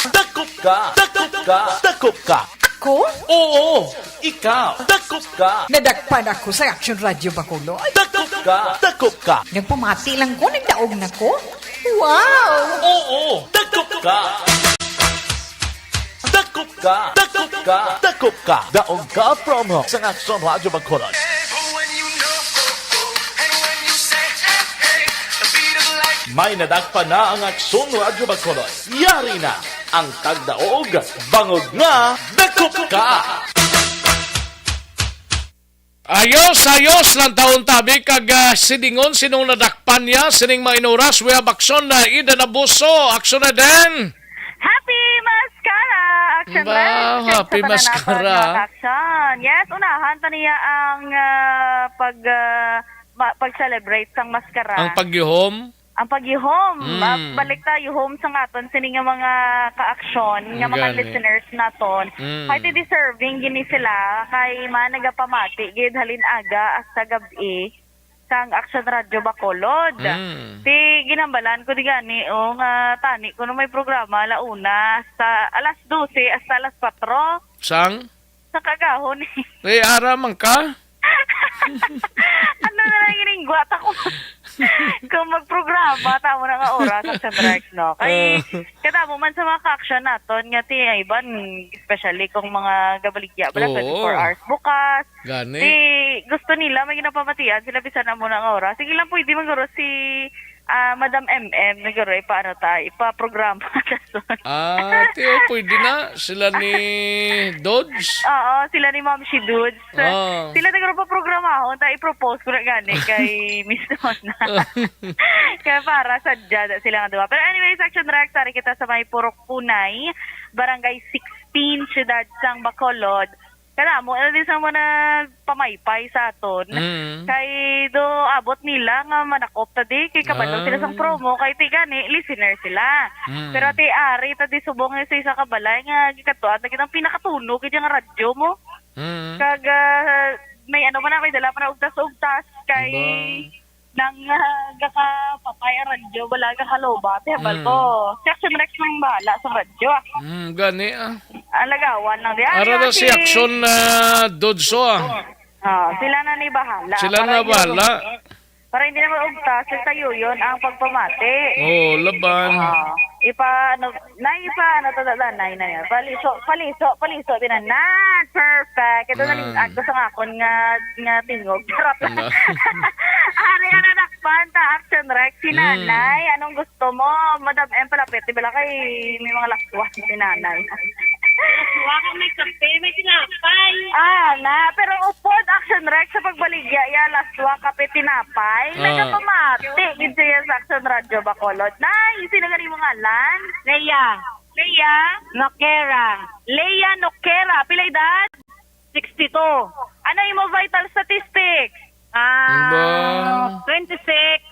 Dakop ka! Dakop ka! Dakop ka! Ako? Oo, ikaw! Dakop ka! Nadakpan ako sa Action Radio Bacolod. Dakop ka! Dakop ka! Nagpamati lang ko, nagdaog na ko. Wow! Oo, dakop ka! Dakop ka! Dakop ka! Dakop ka! Daog ka promo sa Action Radio Bacolod. May nadakpan na ang Aksyon Radyo Bacolod. Yari na ang tagdaog, bangod nga dakop ka! Ayos, ayos lang taon tabi kag, ah, sidingon sinong nadakpan niya sining mga inuras. We have aksyon na Eden Abuso. Aksyon na din. Happy Mascara! Action Ba, Red! Happy Sa tanan Mascara. Naton nga action. Yes, unahan pa niya ang, ah, pag, ah, ma-, pag-celebrate sang Mascara. Ang pagyuhom? Ang pagyuhom. Mm. Ah, balik ta, yuhom sa aton sini nga mga ka-aksyon, nga mga Gani. Listeners naton. Mm. Kay ti deserving gini sila, kay man nagapamati gid halin aga hasta gab-i sang Action Radio Bacolod. Mm. Ti ginhambalan ko di gani, o, nga tani kuno may programa ala una sa alas dose hasta alas kuwatro. Sang? Sa kagahon. Eh, ara man ka? Ano na lang ining gwata ko? Kung magprograma, tamo na nga oras sa Sunrise, no? Kay, Ah. kadamo man sa mga ka-action naton nga ti-, ay, ban, especially kung mga gabaligya, bala, Oo. twenty-four hours bukas. Gani. Ti, gusto nila, may ginapamatian sila, bisan amo na nga oras. Sige lang, pwede man guro si Ah, Madam M M, naguro, ipaano ta, ipaprograma ta son. Ah, ti, oh, pwede na. Sila ni Dodge? Oo, sila ni Ma'am si Dudes. Ah. Sila naguro pa programahon, ta i-propose ko na gani kay Miss Donna. Kaya para sa dyan, sila nga duha. Pero anyways, Action Rex, ari kita sa may Purok Punay, Barangay sixteen, Siyudad sang Bacolod. Kana mo, ano din sa mga pamaypay sa aton? Mm. Kay do abot nila nga manakop ta di, kay kabalo sila sang Ah. promo, kay ti gani, listener sila. Mm. Pero ti ari ta di subong sa isa ka balay nga gikatuan ta gid ang pinakatunog gid nga radyo mo. Mm. Kag, ah, may ano man na, may dala pa na ugtas-ugtas kay Ba? nang, ah, gakapatay ang radyo, wala gakalobat. Ti hambal Mm. ko, si Action Rex nang bahala sa radyo, ah. Mm, gani, ah. Ang lagawan lang di. Ay, Ara na si si Action, ah, Dodso, ah. Oh, sila na ni bahala. Sila Para na yun, bahala. para hindi naman ugtas, sa yun ang pagpamati. Oh, laban. Ah, ipa, ano, na ipa, ano to, na, na, na, na. Paliso, paliso, paliso, tinanan. Perfect. Ito na rin, Ah. agto sa akon nga, nga tingog. Charot. Ano? Ari, ano, dakpan ta, Action Rex, si Mm. Nanay, anong gusto mo? Madam M, palapit, di ba lang kay may mga laswa si Nanay? Laswa ka, may kape, may tinapay. Ah, na, pero upod, Action Rex, sa pagbaligya, ya, laswa, kape, tinapay, Ah. nagapamati, gid siya sa Action Radyo Bacolod. Nay, sino gani mo ngalan? Leia. Leia? Nokera. Leia Nokera, pila edad? Sixty-two. Ano imo vital statistics? Ah, Ba? twenty-six.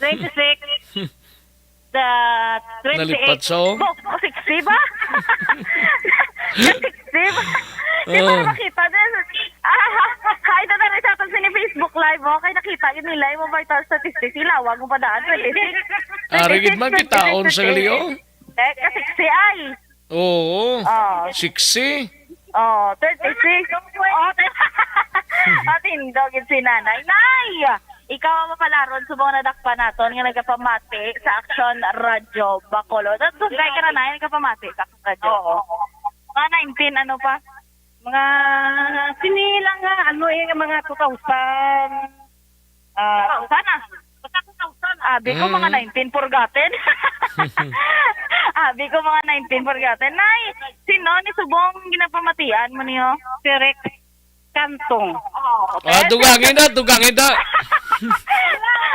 Twenty-six. The twenty-eight. Nalipat siya, oh. Bo, sixty ba? Sixty ba? Di ba Oh. nakita din? Ah, hi, ito na rin sa aton sini Facebook Live, oh. Kay nakita yun nila yung vital statistics. Ilawag mo pa daan, twenty-six. Ari gid man, Twenty-six, kitaon sa twenty-six. Gali, oh. Eh, ka-sexy ay. Oo. Ah. Sexy. Oh, thirty-six. Oh, matindog gid si Nanay. Nay! Ikaw ang mapalaron subong nadakpan naton nga nagapamati sa Action Radyo Bacolod. At dugay ka na, Nay, nagapamati sa Action Radyo. Oo. Mga nineteen, ano pa? Mga sini lang nga, ano, eh, mga two thousand. Ah, two thousand, ah. Basta two thousand, ah. Abi ko, mga Mm. nineteen forgotten. Abi ko, mga nineteen forgotten. Nay, sino ni subong ginapamatian mo niyo? Si Rex Cantong. Oh, Ah, okay. Dugangi na, dugangi na.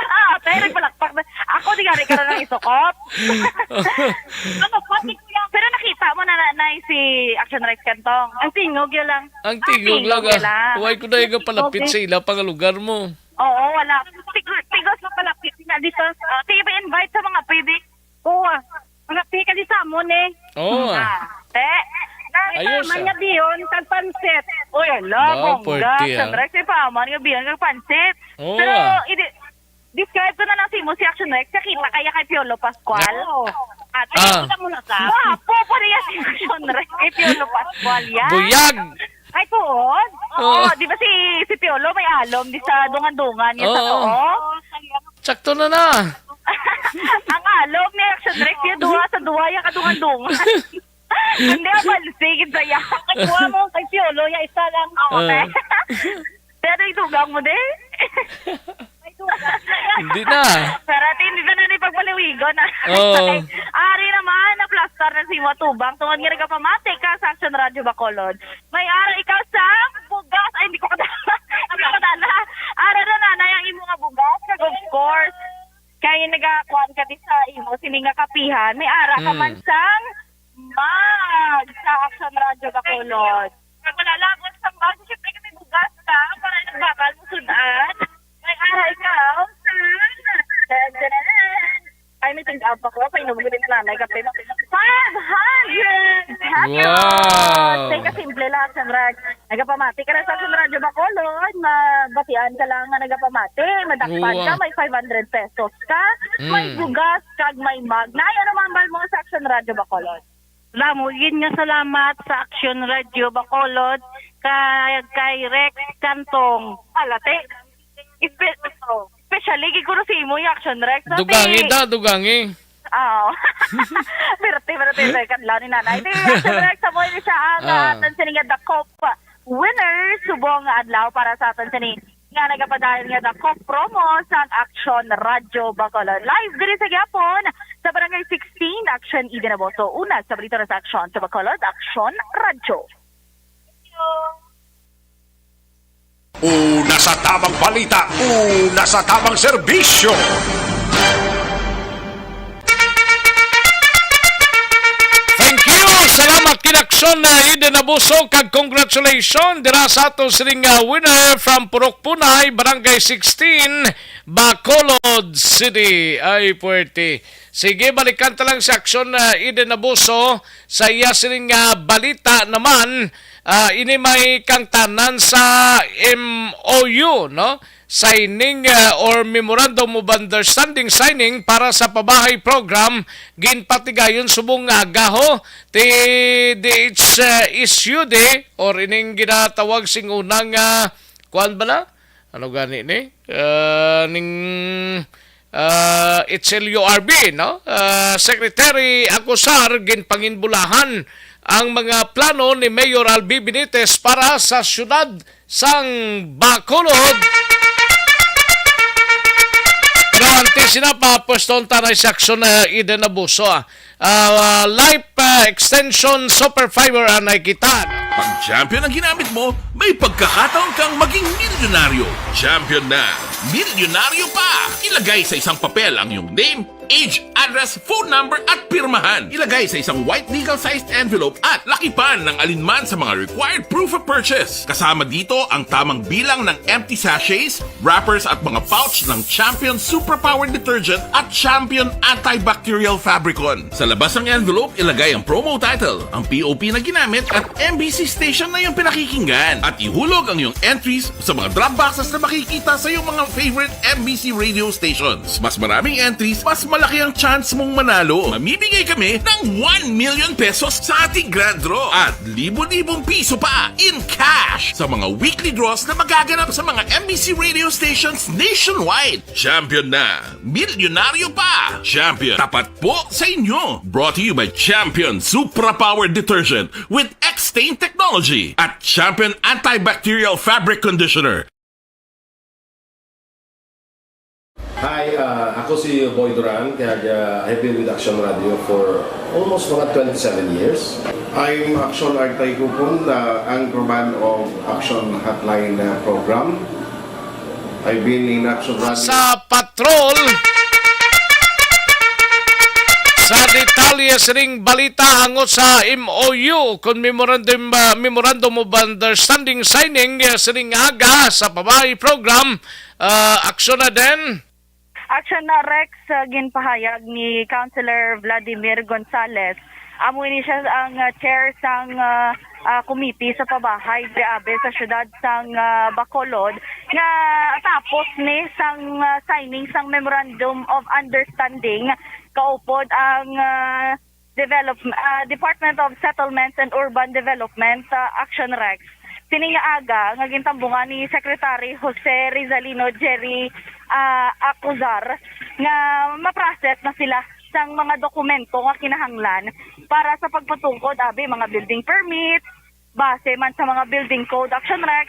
Ah, okay, nagpalakpak na. Ako, di gari ka na nang isukop. Ano, pati ko yan. Pero nakita mo na, na, Nay, si Action Rex Cantong? Ang tingog yun lang. Ang tingog lang, ah. Why ko na yung palapit sa ila, pangalugar mo? Oo, wala. Tig-, tigos na palapit na dito. Ah, sige, pa-invite sa mga pwede. Oo, ah. Mga pwede ka di sa amon, eh. Oo, ah. Ah, te. Ayos, ah. May paman nga bihon, kag pansit. Uy, ala, bongga. Siyempre, si paman nga bihon, kag pansit. Oo, ah. Pero, i-describe ko na lang si mo, si Action Rex. Nakita kaya kay Piolo Pascual? Oo. Ate, ah. Kita mo na sa. Guwapo pa niya si Action Rex. Kay Piolo Pascual yan. Buyag! Ay, tuod? Oo, di ba si, si Piolo may alom di sa dungan-dungan niya sa tuo? Oo. Sakto na na. Ang alom ni Action Rex, yung duha sa duha, yung kadungan-dungan. Hindi, ang balsi, gid saya. Ay, kuha mo, kay Piolo, yung isa lang. Oo, eh. Pero itugang mo, di? Hindi na. Pero ate, hindi na na ipagpaliwigon, ah. Oo. Ari naman, naplastar na si mo atubang. Tungod nga nagapamati ka sa Action Radyo Bacolod. May ara ikaw sa bugas. Ay, hindi ko kadala. Hindi ko kadala. Ara na, Nanay, ang imo nga bugas. Kag of course, kay nagakuan ka di sa imo, sini nga kapihan. May ara ka Mm. man sang mug sa Action Radyo Bacolod. Kag wala labot sa mug, siyempre kami bugas ka, para nagbakal mo sudan. May ara ikaw sa, dan, dan, dan, dan. Ay, may tingkap ako. Painom ko din nanay kape. Five hundred pesos! Wow! Teka, simple lang, Action Radyo. Nagapamati ka na sa Action Radyo Bacolod. Mabatian ka lang nga nagapamati. Madakpan ka, wow, may five hundred pesos ka. May, mm, bugas, kag may mug. Nay, ano mambal mo sa Action Radyo Bacolod? Damo gid nga salamat sa Action Radio Bacolod kag kay Rex Cantong. Ala, te. Espe-, especially gid kuno si imo, yung Action Rex, no, te? Dugangi da, dugangi. Oo. Perte, perte, perte, kadlaw ni Nanay. Te, Action Rex, amo ini siya ang, ah, ah, aton sini nga The Copa winner subong nga adlaw para sa aton sini Nga nagapadayon nga dako promo sang Aksyon Radyo Bacolod. Live diri sa gihapon sa Barangay sixteen, Aksyon Eden Abuso. Una sa balita sa Aksyon sa Bacolod, Aksyon Radyo. Una sa tamang balita, una sa tamang serbisyo. Thank you! Salamat kinaksyon na Eden Abuso kag congratulations dira sa ato sining uh, winner from Purok Punay, Barangay sixteen, Bacolod City. Ay, puwerte. Sige, balikan ta lang si Aksyon uh, Eden Abuso sa iya sining uh, balita naman. Uh, ini may kangtanan sa M O U, no? Signing uh, or Memorandum of Understanding signing para sa pabahay program ginpatigayon subong nga gaho ti D H S U D or ining ginatawag sing unang uh, kuan bala? Ano gani ni? Uh, ning uh, H L U R B, no? Uh, Secretary Acosar ginpanginbulahan ang mga plano ni Mayor Albi Benitez para sa siyudad sang Bacolod. Pero antes sina pa, pweston tanay sa aksyon na Eden Abuso. Ah. Uh, life uh, extension superfiber anay kita. Pag champion ang ginamit mo, may pagkakataon kang maging milyonaryo. Champion na, milyonaryo pa! Ilagay sa isang papel ang iyong name, age, address, phone number at pirmahan. Ilagay sa isang white legal-sized envelope at lakipan ng alinman sa mga required proof of purchase. Kasama dito ang tamang bilang ng empty sachets, wrappers at mga pouch ng Champion Superpower Detergent at Champion Antibacterial Fabricon. Sa labas ng envelope, ilagay ang promo title, ang P O P na ginamit at M B C station na iyong pinakikinggan. At ihulog ang iyong entries sa mga drop boxes na makikita sa iyong mga favorite M B C radio stations. Mas maraming entries, mas malaki ang chance mong manalo. Mamimigay kami ng one million pesos sa ating grand draw at libo-libong piso pa in cash sa mga weekly draws na magaganap sa mga M B C radio stations nationwide. Champion na! Milyonaryo pa! Champion, tapat po sa inyo! Brought to you by Champion Supra Power Detergent with X-Stain Technology at Champion Antibacterial Fabric Conditioner. Hi, uh, ako si Boy Duran, kag uh, I've been with Action Radio for almost mga twenty-seven years. I'm Action Artay Kupon, the anchorman of Action Hotline uh, program. I've been in Action Radio. Sa patrol, sa detalye sining balita hango sa M O U kon memorandum, uh, Memorandum of Understanding signing uh, sining aga sa pabahay program, uh, aksyon na din. Action na Rex, uh, ginpahayag ni Councilor Vladimir Gonzales. Amo ini siya ang uh, chair sang uh, uh, committee sa pabahay diri abi sa siyudad sang uh, Bacolod nga tapos ni sang uh, signing sang Memorandum of Understanding kaupod ang uh, Develop, uh, Department of Settlements and Urban Development uh, Action Rex. Sini nga aga nga gintambungan ni Secretary Jose Rizalino Jerry uh, Acuzar nga ma-process na sila sang mga dokumento nga kinahanglan para sa pagpatukod abi mga building permit, base man sa mga building code Action Rex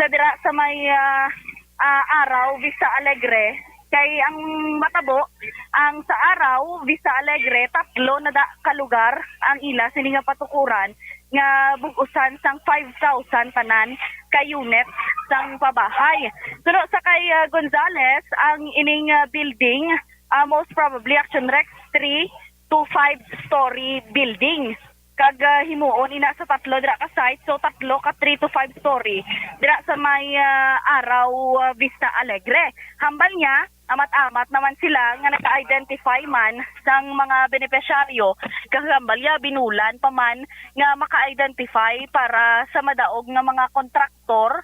sa dira sa may uh, uh, Araw Vista Alegre kay ang matabo ang sa Araw Vista Alegre tatlo na da ka lugar ang ila sini nga patukuran nga bug-usan sang five thousand tanan ka unit sang pabahay. Suno sa kay uh, Gonzales ang ining uh, building uh, most probably Action Rex three to five story building. Kag uh, himuon ina sa tatlo dira ka site, so tatlo ka three to five story dira sa may uh, Araw uh, Vista Alegre. Hambal niya, amat-amat naman sila nga naka-identify man sang mga benepisyaryo. Kag hambal niya, binulan pa man nga maka-identify para sa madaog nga mga kontraktor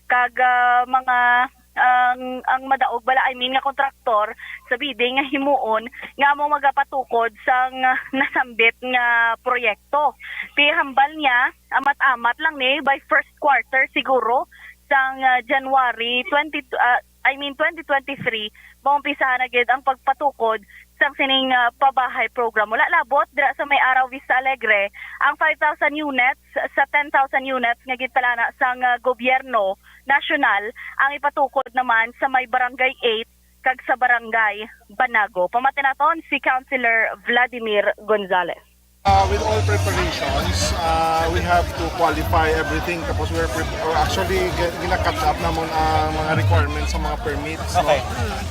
kag uh, mga ang ang madaog bala, I mean nga kontraktor sa bidding nga himuon nga amo magapatukod sang nasambit nga proyekto. Ti hambal niya, amat-amat lang ni by first quarter siguro sang uh, January twenty uh, I mean twenty twenty-three, maumpisahan na gid ang pagpatukod sang sining uh, pabahay program. Wala labot dira sa may Araw Vista Alegre ang five thousand units sa ten thousand units nga gintalana sang uh, gobyerno National ang ipatukod naman sa may Barangay eight kag sa Barangay Banago. Pamati naton si Councilor Vladimir Gonzales. Uh, with all preparations, uh, we have to qualify everything. Tapos we're, pre- we're actually g- gina-catch up namon ang mga requirements sa mga permits, no? Okay.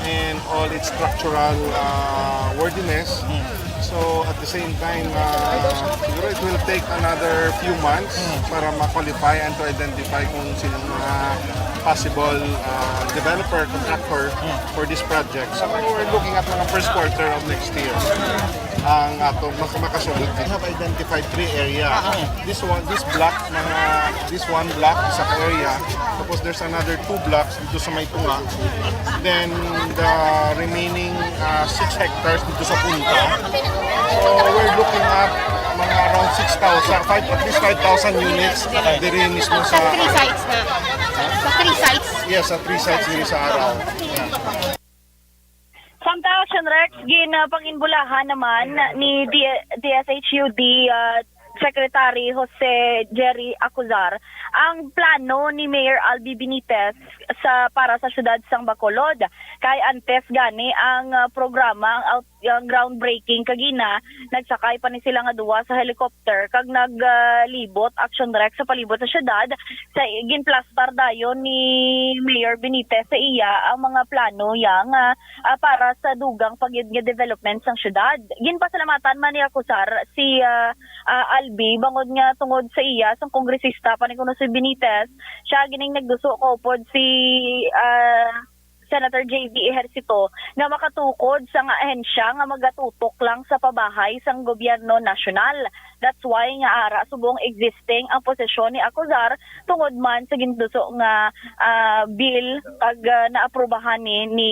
And all its structural uh, worthiness. So at the same time, uh, siguro it will take another few months para ma-qualify and to identify kung sino mga possible uh, developer, contractor for this project. So we're looking at mga first quarter of next year. Ang atong mas makasulod, we have identified three area. This one, this block, mga, this one block, isa ka area. Tapos there's another two blocks dito sa may tunga. Then the remaining uh, six hectares dito sa punta. So we're looking at mga around six thousand, five, at least five thousand units diri mismo sa Sa three sites na. Sa three sites. Yes, sa three sites diri sa Araw. Yeah. Samtang Action Rex, gin uh, panginbulahan naman ni D- DSHUD uh, Secretary Jose Jerry Acuzar ang plano ni Mayor Albi Benitez sa para sa siyudad sang Bacolod. Kay antes gani ang uh, programa, ang, out, ang groundbreaking kagina, nagsakay pa ni sila nga duwa sa helicopter kag naglibot, Action Rex, sa palibot sa siyudad sa ginplastar dayon ni Mayor Benitez sa iya ang mga plano yang ah, ah, para sa dugang pa gid nga development sang siyudad. Ginpasalamatan man ni Acuzar si ah, ah, Albi bangod nga tungod sa iya sang kongresista pa ni kuno si Benitez, siya gining nagduso kaupod si ah, Senator J V Ejercito nga makatukod sa nga ahensya nga magatutok lang sa pabahay sang gobyerno nasyonal. That's why nga ara subong existing ang posisyon ni Acuzar tungod man sa ginduso nga ah, bill kag ah, naaprubahan ni, ni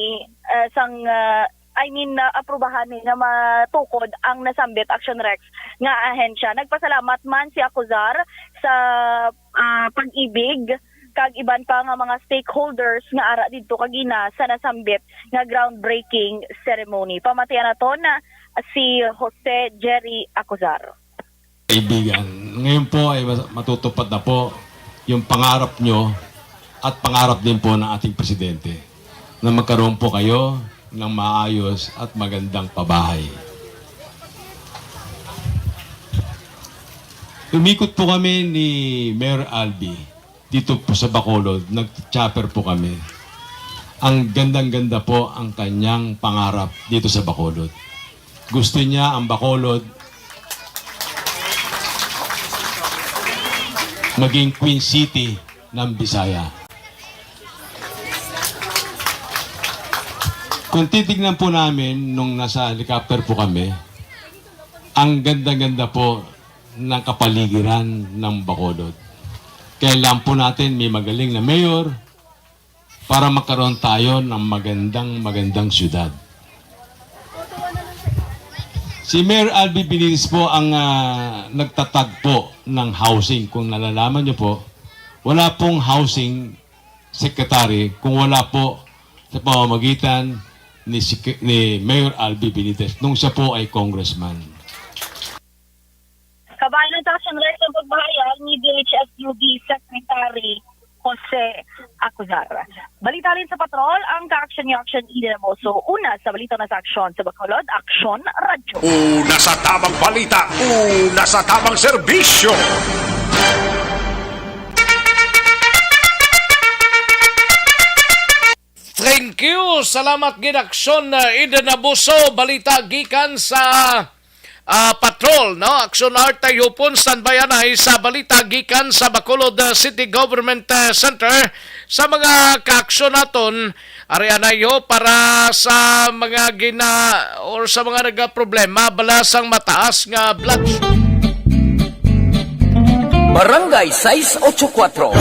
ah, sang ah, I mean, naaprubahan ni nga matukod ang nasambit, Action Rex, nga ahensya. Nagpasalamat man si Acuzar sa ah, pag-ibig kag iban pa nga mga stakeholders nga ara didto kagina sa nasambit nga groundbreaking ceremony. Pamatian naton si Jose Jerry Acuzar. Kaibigan, ngayon po ay mas- matutupad na po yung pangarap nyo at pangarap din po ng ating presidente na magkaroon po kayo ng maayos at magandang pabahay. Umikot po kami ni Mayor Albi dito po sa Bacolod, nag-chopper po kami. Ang gandang-ganda po ang kanyang pangarap dito sa Bacolod. Gusto niya ang Bacolod maging Queen City ng Bisaya. Kung titignan po namin nung nasa helicopter po kami, ang ganda-ganda po ng kapaligiran ng Bacolod. Kailangan po natin may magaling na mayor para magkaroon tayo ng magandang, magandang syudad. Si Mayor Albi Benitez po ang ah, nagtatag po ng housing. Kung nalalaman niyo po, wala pong housing secretary kung wala po sa pamamagitan ni, si, ni Mayor Albi Benitez nung siya po ay congressman. Kabayan sa Action Rex ang pagbahayag ni D H S U D Secretary Jose Acuzar. Balita halin sa patrol, ang ka-action ni Action Eden Moso. Una sa balita na sa Aksyon sa Bacolod, Aksyon Radyo. Una sa tamang balita, una sa tamang serbisyo. Thank you. Salamat gid, Aksyon, uh, Eden Abuso. Balita gikan sa ah, patrol, no? Aksyon Art Tayupon, standby anay sa balita gikan sa Bacolod uh, City Government uh, Center. Sa mga kaaksyon naton, ari anay ho para sa mga gina or sa mga nagaproblema bala sang mataas nga blood sugar. Barangay sais ocho kuatro.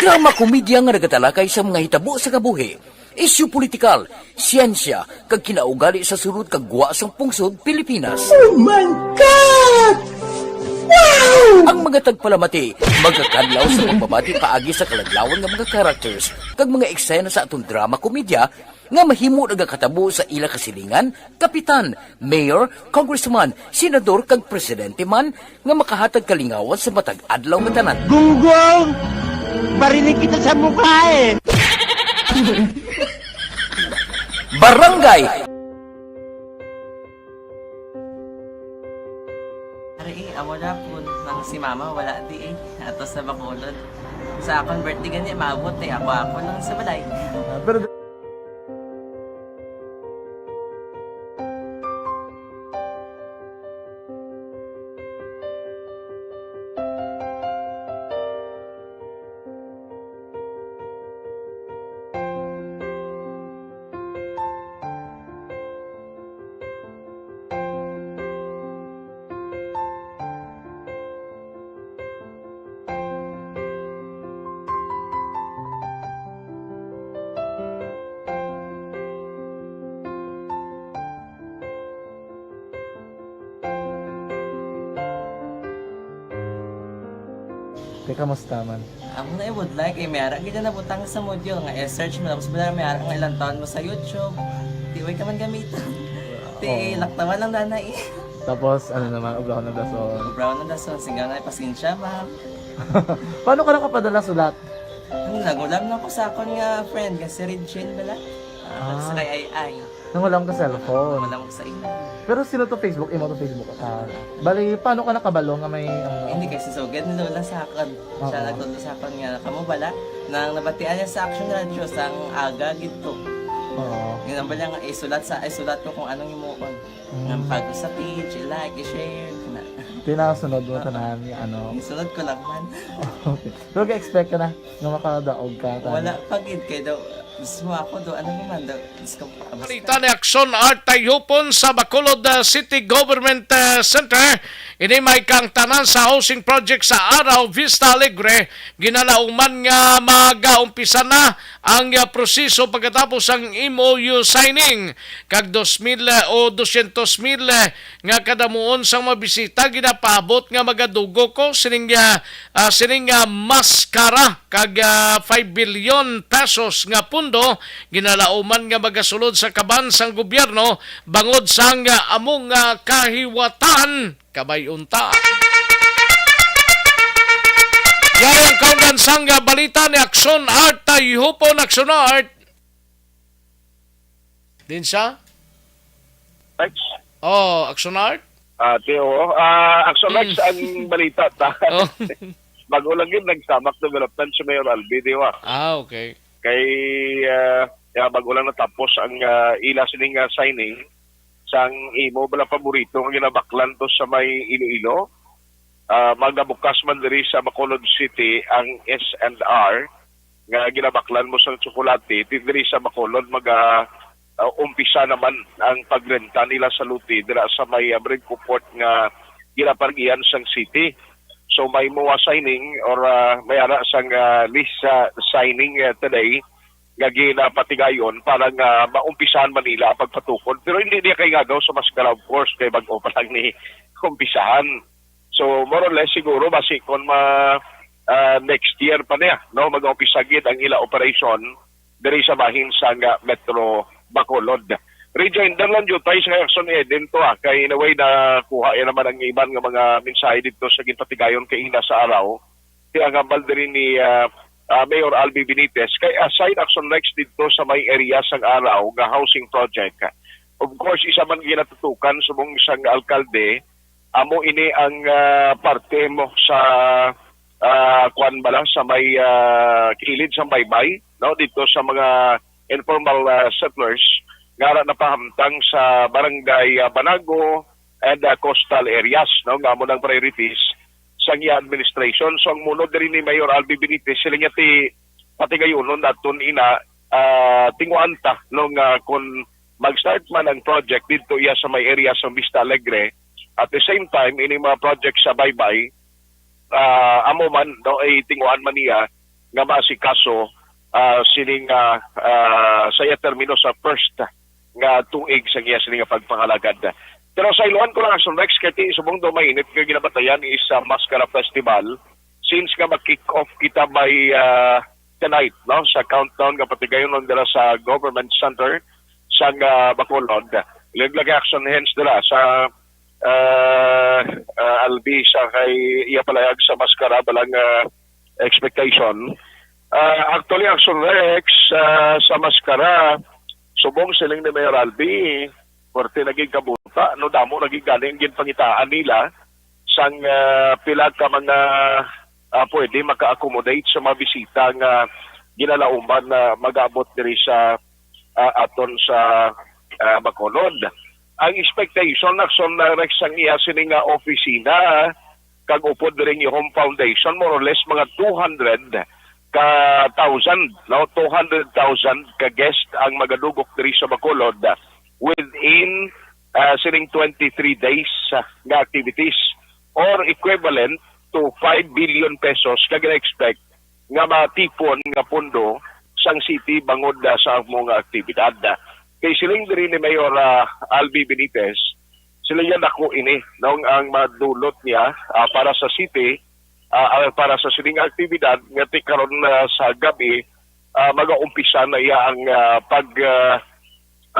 Drama komedya nga nagatalakay sa mga hitabo sa kabuhi, isyu politikal, siyensya, kag kinaugali sa sulod kag gwa sang pungsod Pilipinas. Oh my God! Ang mga tagpalamati magakadlaw sa pagpamati paagi sa kaladlawan nga mga characters kag mga eksena sa aton drama komedya nga mahimo nagakatabo sa ila kasilingan, kapitan, mayor, congressman, senador kag presidente man nga makahatag kalingawan sa matag adlaw nga tanan. Gunggong! Barinig kita sa mukha eh! Barangay Ari, amo na po nang si mama wala di eh. Ato sa Bacolod. Sa akon birthday gani, maabot eh. Ako-ako lang sa balay. Ah, pero Teka, musta man? Amo na, eh, would like, eh, may ara gid na nabutang sa module nga i-search mo, tapos wala may ara nga ilang taon mo sa YouTube. Di, way ka man gamiton. Di, Oo. Laktawan lang dana, eh. Tapos, ano naman, obrahon ng dason. Obrahon ng dason, singga nga, pasensya, ma'am. Paano ka nakapadala sulat? Ano, nagulam na ko sa akon nga friend, nga si Regine bala. Ah, Ah. Sa kay Ay Ay. Nanghulam ka cellphone. Wala mo sa imo. Pero sino to Facebook? Imo to Facebook account? Bali, paano ka nakabalo nga may, ano? Hindi, kay si Sugad ni Lola sa akon. Siya Oo. nagtudlo sa akon nga, kamo bala, nang nabatian niya sa Action Radio, sang aga gid to. Oo. Yun ang bala nga, isulat sa, isulat ko kung anong imuon. Mm. Nga pag sa page, i-like, i-share, na. Tinasunod mo Oo. tanan nga, ano? Isunod ko lang man. Okay. Pero ga-expect ka na nga makadaog ka, tanan? Wala pa gid, kay daw, gusto mo ako daw, ano naman daw, Balita ni Action Art Tayhupon sa Bacolod, uh, City Government, uh, Center. Ini may kaangtanan sa housing project sa Araw, Vista Alegre. Ginalauman nga magaumpisa na ang, uh, proseso pagkatapos ang M O U signing. Kag dos mil, uh, o dosyentos mil, uh, nga kadamuon sang mga bisita ginapaabot nga magadugo ko sining, uh, uh, sining, uh, maskara kag, ah, five billion pesos nga pundo ginalauman nga magasulod sa kaban sang gobyerno bangod sang, ah, amo nga kahiwatan. Kabay unta. Yari ang kaundan sang, ah, balita ni Action Art, Tayhupon, Action Art. Din siya? Art? Oh, Action Art? Ah, Teo, ah, Action Arts Mm. ang balita ta. Oh. Bago lang yun, nagsamak development si Mayor Albi, di ba? Ah, okay. Kay, ah, ya, bago lang natapos ang, ah, ila sining, ah, signing sang imo bala paborito nga ginabaklan to sa may Iloilo. Ah, magabukas man diri sa Bacolod City ang S and R nga ginabaklan mo sang tsokolate, di diri sa Bacolod maga, ah, umpisa naman ang pagrenta nila sa lote dira sa may, ah, Brinco Port nga ginapargian sang city. So may M O A signing or, ah, may ara sang, ah, lease, ah, signing, ah, today nga ginapatigayon para nga maumpisahan man nila ang pagpatukod. Pero hindi niya kay ngagaw sa maskara, of course, kay bag-o pa lang ni umpisahan. So, more or less, siguro, basi kung ma-, ah, next year pa niya, no, mag-umpisa gid ang ila operation diri sa bahin sa nga Metro Bacolod. Rejoinder lang, Jutay, sa Action Eden to, ah, kay in a way, nakuha yan naman ang iban nga mga mensahe dito sa ginpatigayon kay ina sa araw. Ti ang hambal diri ni, ah, ah, Mayor Albi Benitez, kay aside Action Rex dito sa may area sang araw nga housing project. Of course, isa man ginatutukan subong sang alkalde, amo ini ang, ah, parte mo sa, ah, kuan bala, sa may, ah, kilid sang baybay, no, dito sa mga informal, ah, settlers nga ara napahamtang sa barangay, ah, Banago and, ah, coastal areas, no, nga amo nang priorities sang iya administration. So, ang muno diri ni Mayor Albi Benitez, sila niya ti patigayonon naton ina, ah, tinguan ta, no, nga kung mag-start man ang project dito iya sa may area sa Vista Alegre, at the same time, ini mga project sa baybay, ah, amo man, no, ay tinguan man niya nga maasikaso, ah, sining, ah, ah, sa iya termino sa first nga tuig sa iya sining nga pagpangalagad. Pero sa iluhan ko lang, Action Rex, kay ti subong daw mainit nga ginabatayan is sa Mascara Festival, since nga mag-kick off kita by, ah, tonight, no, sa countdown nga patigayon dira sa Government Center sa, ah, Bacolod. Ilag lagi, Action, hence dira sa, ah, ah, Albi sa kay iya palayag sa Mascara, balang, ah, expectation. Ah, actually, Action Rex, ah, sa Mascara, subong siling ni Mayor Albi, pwerte naging kabuta, no, damo naging gani ang ginpangitaan nila sang, ah, pila ka mga, ah, pwede maka-accommodate sa mga bisita nga ginalauman na mag-abot diri sa, ah, aton sa, ah, Bacolod. Ang expectation, Action, na Rex, ang iya sini nga opisina kag upod diri nga home foundation, more or less mga two hundred ka thousand, no? Two hundred thousand ka guest ang magadugok diri sa Bacolod within, ah, sining twenty-three days, ah, nga activities, or equivalent to five billion pesos ka gina-expect nga matipon nga pondo sang city bangod, ah, sa amo nga aktibidad. Kay siling diri ni Mayor, ah, Albi Benitez, sila yan ako ini, no, ang madulot niya, ah, para sa city, ah, ah, para sa sining aktibidad nga ti karon, ah, sa gabi, ah, magaumpisa na iya ang, ah, pag, ah,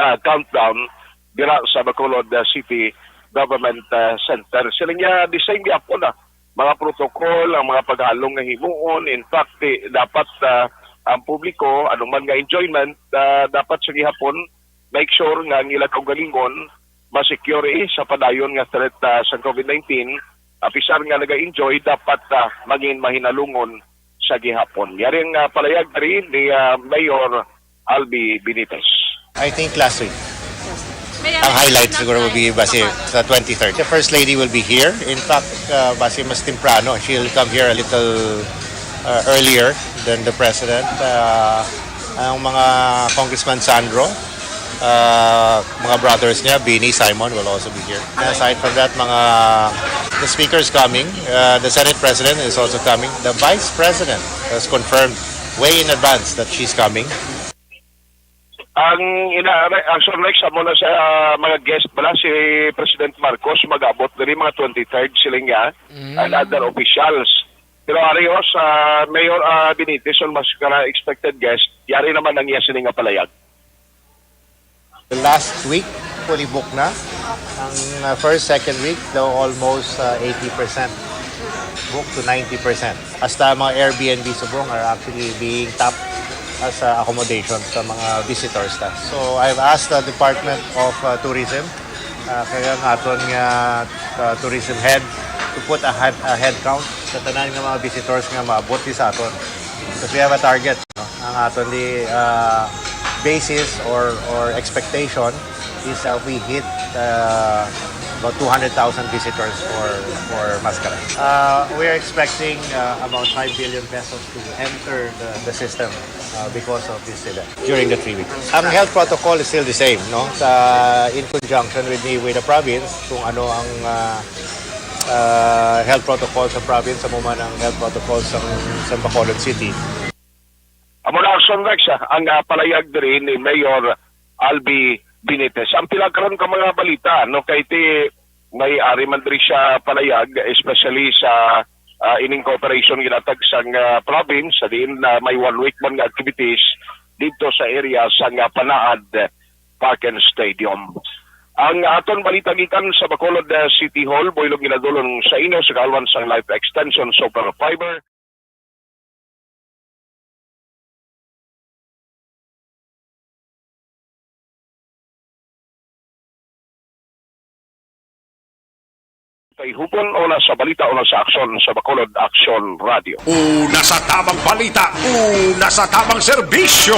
ah, countdown dira sa Bacolod, ah, City Government, ah, Center. Sila niya, the same gyapon, ah, mga protocol, ang mga paghalong nga himuon. In fact, eh, dapat, ah, ang publiko, anuman nga enjoyment, ah, dapat sa gihapon, make sure nga ang ila kaugalingon ma-secure, eh, sa padayon nga threat, ah, sa covid nineteen. Apisar nga naga-enjoy, dapat, ah, mangin mahinalungon sa gihapon. Yari ang, ah, palayag diri ni, ah, Mayor Albi Benitez. I think last week. Ang highlight siguro will be base sa twenty-third. The First Lady will be here. In fact, uh, base mas temprano, she'll come here a little, uh, earlier than the President. Uh, ang mga Congressman Sandro, uh, mga brothers niya, Bini, Simon, will also be here. And aside from that, mga, the Speaker is coming. Uh, the Senate President is also coming. The Vice President has confirmed way in advance that she's coming. Ang ina, Action Rex, amo na sa, ah, mga guest pala, si President Marcos, mag-abot diri mga twenty-third, siling niya, Mm. and other officials. Pero ari, oh, sa Mayor, ah, Benitez, ang mas kana expected guest, yari naman ang iya sini nga palayag. The last week, fully booked na. Ang, uh, first, second week, daw almost, uh, eighty percent booked to ninety percent. Hasta mga Airbnb subong are actually being tapped as, uh, accommodation sa mga visitors ta. So, I've asked the Department of, uh, Tourism, uh, kaya ang aton nga, uh, tourism head to put a head, a head count sa tanan nga mga visitors nga maabot di sa aton. Because we have a target, no? Ang aton di, uh, basis or, or expectation is, uh, we hit, uh, about two hundred thousand visitors for, for Mascara. Uh, we are expecting, uh, about five billion pesos to enter the, the system, uh, because of this event during the three weeks. Ang health protocol is still the same, no? Sa, in conjunction with the, with the province, kung ano ang, uh, uh, health protocol sa province, amo man ang health protocol sa, sa Bacolod City. Amo na, Action Rex, ah, ang, ah, palayag diri ni Mayor Albi Benitez. Ang pila karon ka mga balita, no, kay ti may ari man diri siya palayag, especially sa, ah, ining cooperation ginatag sang, ah, province, sa diin na may one week man nga activities dito sa area sa nga Panaad Park and Stadium. Ang aton balita gikan sa Bacolod, ah, City Hall, buylog ginadulong sa inyo sa kaalwan sang Life Extension Super Fiber. Kay hupon o na sa balita o na sa aksyon sa Bacolod Aksyon Radio. Una sa tamang balita, una sa tamang serbisyo.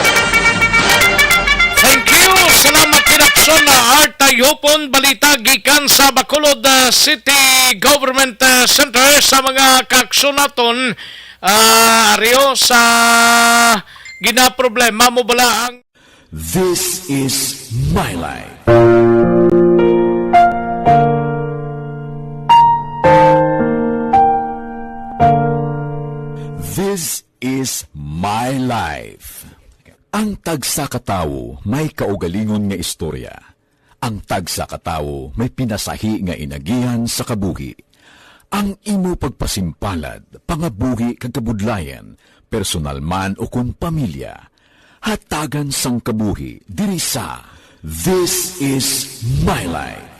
Thank you. Salamat, Inaksyon na Art Tayupon. Balita gikan sa Bacolod, ah, City Government, ah, Center sa mga kaaksyon naton, ah, Rio, sa ginaproblema mo bala ang This is my life. This is my life. Ang tagsa ka tawo may kaugalingon nga istorya. Ang tagsa ka tawo may pinasahi nga inagihan sa kabuhi. Ang imo pagpasimpalad, pangabuhi kag kabudlayan, personal man ukon pamilya, hatagan sang kabuhi diri sa This Is My Life.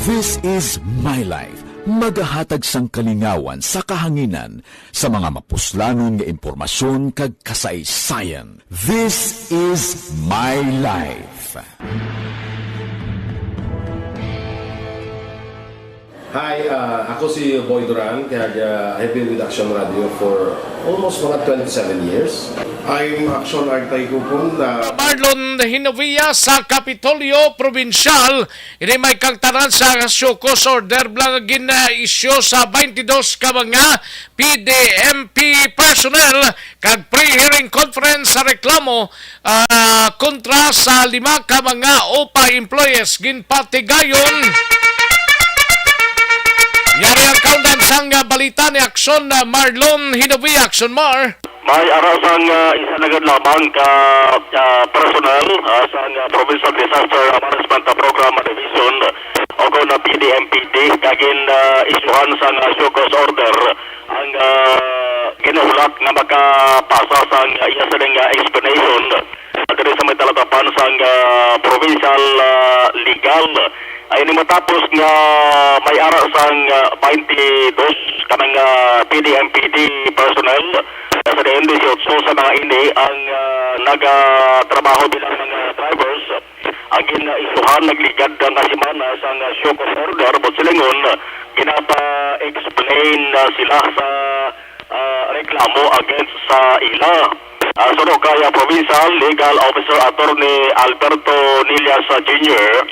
This Is My Life, magahatag sang kalingawan sa kahanginan sa mga mapuslanon nga impormasyon kag kasaysayan. This Is My Life. Hi, uh, ako si Boy Duran, kag uh, I've been with Action Radio for almost mga twenty-seven years. I'm Action Artay Kupon. Uh, Marlon Hinovia sa Kapitolyo Probinsyal. Ini may kagtanan sa show cause order bla nga gin-issue sa twenty-two ka mga P D M P personnel kag pre-hearing conference sa reklamo ah, kontra sa lima ka mga OPA employees ginpatigayon. Yari ang kaundan sang balita ni Action ah, Marlon Hinobi. Action Mar. May ara sang ah, isa na gid lamang ka ah, personnel ah, sang ah, Provincial Disaster Management Program Division o kon PDMPD kagin ah, isyuhan sang ah, show cause order ang ah, ginahulat nga makapasa sang ah, iya sining ah, explanation diri sa may talatapan sang ah, provincial ah, legal. Ay ini matapos nga may ara sang ah, twenty-two ka mga PDMPD personnel sa diin dieciocho sa mga ini ang ah, nagatrabaho bilang mga drivers ang gin-isyuhan nagligad nga semana sang show cause order, buot silingon, ginapa-explain na sila sa ah, reklamo against sa ila. Ah, suno kay ah, Provincial Legal Officer Attorney Alberto Nillas ah, Junior,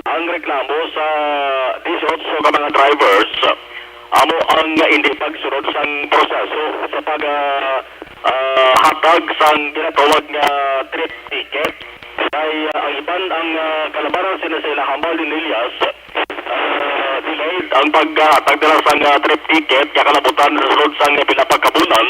ang reklamo sa dieciocho ka mga drivers amo ang hindi pagsunod sang proseso sa pag ah, ah, hatag sang ginatawag nga trip ticket. Kay ah, ang iban ang ah, kalabaran sina sila Hambal Dinillas ah, delayed ang paghatag nila sang ah, trip ticket nga kalabutan sa sulod sang pila pa ka bulan.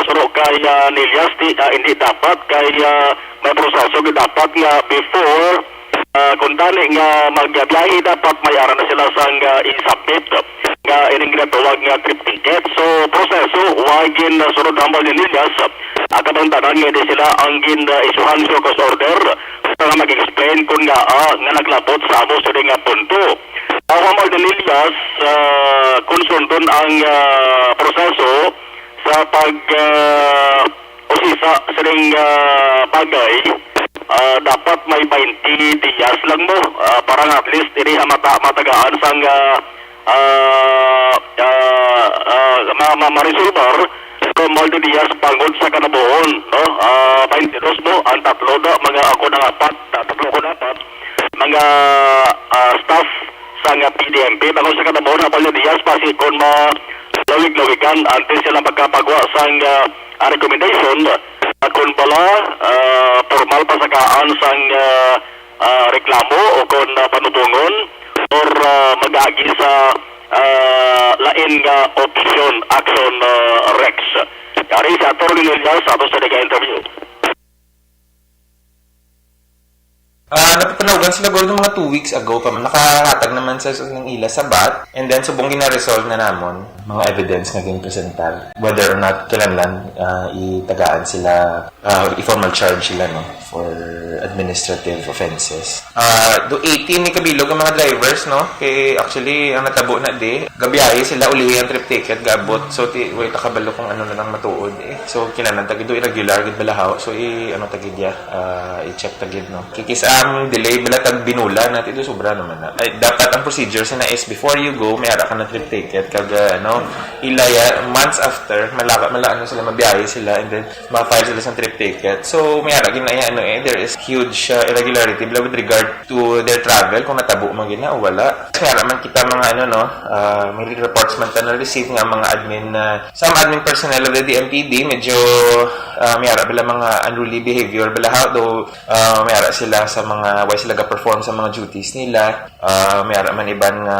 Suno kay ah, Nillas di ah, hindi dapat kay ah, may proseso nga dapat nga before ah, kung dali nga magbiyahe dapat may ara na sila sang ah, i-submit nga ining ginatawag nga trip ticket. So proseso wa gin ah, sunod Hambal Dinillas. Ang kabangdanan nga di sila ang gin ah, isyuhan show cause order para mag-explain kung nga ah, nga naglabot sa amo sini nga punto. Ang Hambal Dinillas ah, kung sundon ang ah, proseso sa pag ah, usisa sining ah, bagay ah, dapat may twenty diyas lang mo ah, para nga at least diri ha mata matagaan sang ah, ah, ah, ah, ma, ma, marisolbar from all the diyas bangod sa kanabuon, no? Ah, twenty-two mo ang tatlo na mga ako na apat, tatlo ko na apat mga ah, staff sang PDMP bangod sa kanabuon na all the diyas basi kon ma lawig-lawigan antes sila magkapagwa sang ah, recommendation ah, kon bala ah, formal pasakaan sang ah, ah, reklamo o kon ah, panubongon or ah, mag-agi sa ah, lain nga option action ah, Rex. Yari si Attorney Nilya sa ato sa nag-interview. Ah, napatanawagan sila guro ng mga two weeks ago pa nakahatag naman sa ng ila sabat, and then subong gina-resolve na namon mga evidence nga ginpresentar, whether or not kinahanglan ah, itagaan sila ah, i-formal charge sila no for administrative offenses. Ah, do eighteen ni kabilog ang mga drivers no, kay actually ang natabo na di gabiyahe sila ulihi ang trip ticket gaabot, so ti wait, kabalo kung ano na lang matuod eh. So kinahanglan tagid do irregular gid balahaw, so i ano tagid ya, ah, i-check tagid no. Kikis ang delay bala tag binula na ti do sobra naman na. Ay, dapat ang procedure sa na is before you go may ara ka na trip ticket kag ah, ano ilaya months after malaka mala ano sila mabiyahe sila and then ma-file sila sa trip ticket. So may ara gid na ano eh, there is huge uh, irregularity bala with regard to their travel kung natabo man gid na o wala. May ara man kita mga ano no, uh, may reports man ta na receive nga mga admin na uh, some admin personnel of the DMPD medyo Ah, may ara bala mga unruly behavior bala ha, though, ah, may ara sila sa mga, way sila ga-perform sa mga duties nila. Ah, may ara man iban nga,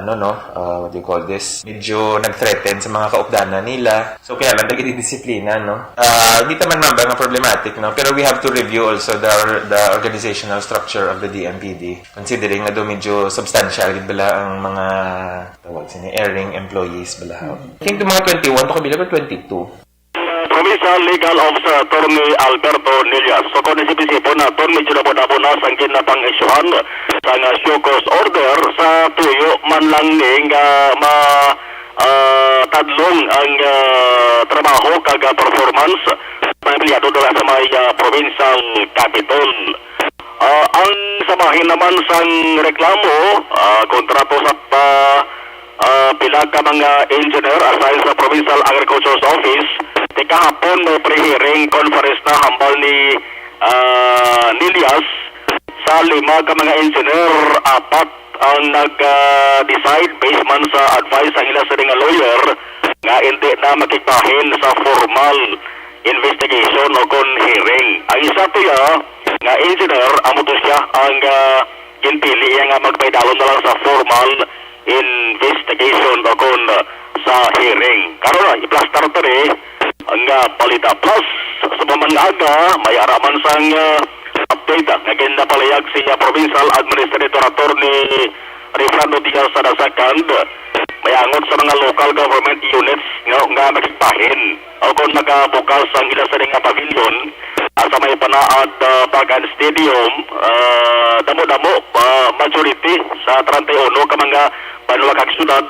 ano, no, ah, what do you call this? Medyo nag-threaten sa mga kaupdanan nila. So, kaya lang, nagdidisiplina, no? Ah, di ta man mamba nga problematic, no? Pero we have to review also the, the organizational structure of the D M P D, considering nga do medyo substantial gid bala ang mga, tawag sini, erring employees bala ha. I think mga twenty-one to, kabilang ba twenty-two? Provincial Legal Officer Attorney Alberto Nillas. So, kung isip-isipon naton, medyo nabo-nabo na sang ginapang-isyuhan sang show cause order sa tuyo man lang ni nga ma, ah, tadlong ang, ah, trabaho kag, ah, performance sa mga empleyado dira sa may, ah, provincial capitol. Ah, ang sa bahin naman sang reklamo, ah, kontra to sa pa, ah, pila ka mga engineer aside sa Provincial Agriculture's Office, ti kahapon may pre-hearing conference na hambal ni, ah, Nillas. Sa lima ka mga engineer, apat ang nag, ah, decide based man sa advice sang ila sini nga lawyer nga hindi na makigbahin sa formal investigation o kon hearing. Ang isa tuya nga engineer, amo to siya ang, ah, ginpili niya nga magpaidalom na lang sa formal investigation o kon, ah, sa hearing. Karon na, iplastar to ni nga balita. Plus, sa pamangga, may ara man sang, ah, update, ah, nga ginapalihag si, ah, Provincial Administrator Attorney Refrando Diaz sa the second. May angot sa mga local government units nga, nga makigbahin o kon makabukas ang ila sini nga pavilion, ah, sa may panaad, ah, Bagan Stadium, ah, damo-damo, ah, majority sa treinta y uno ka mga banwa kag syudad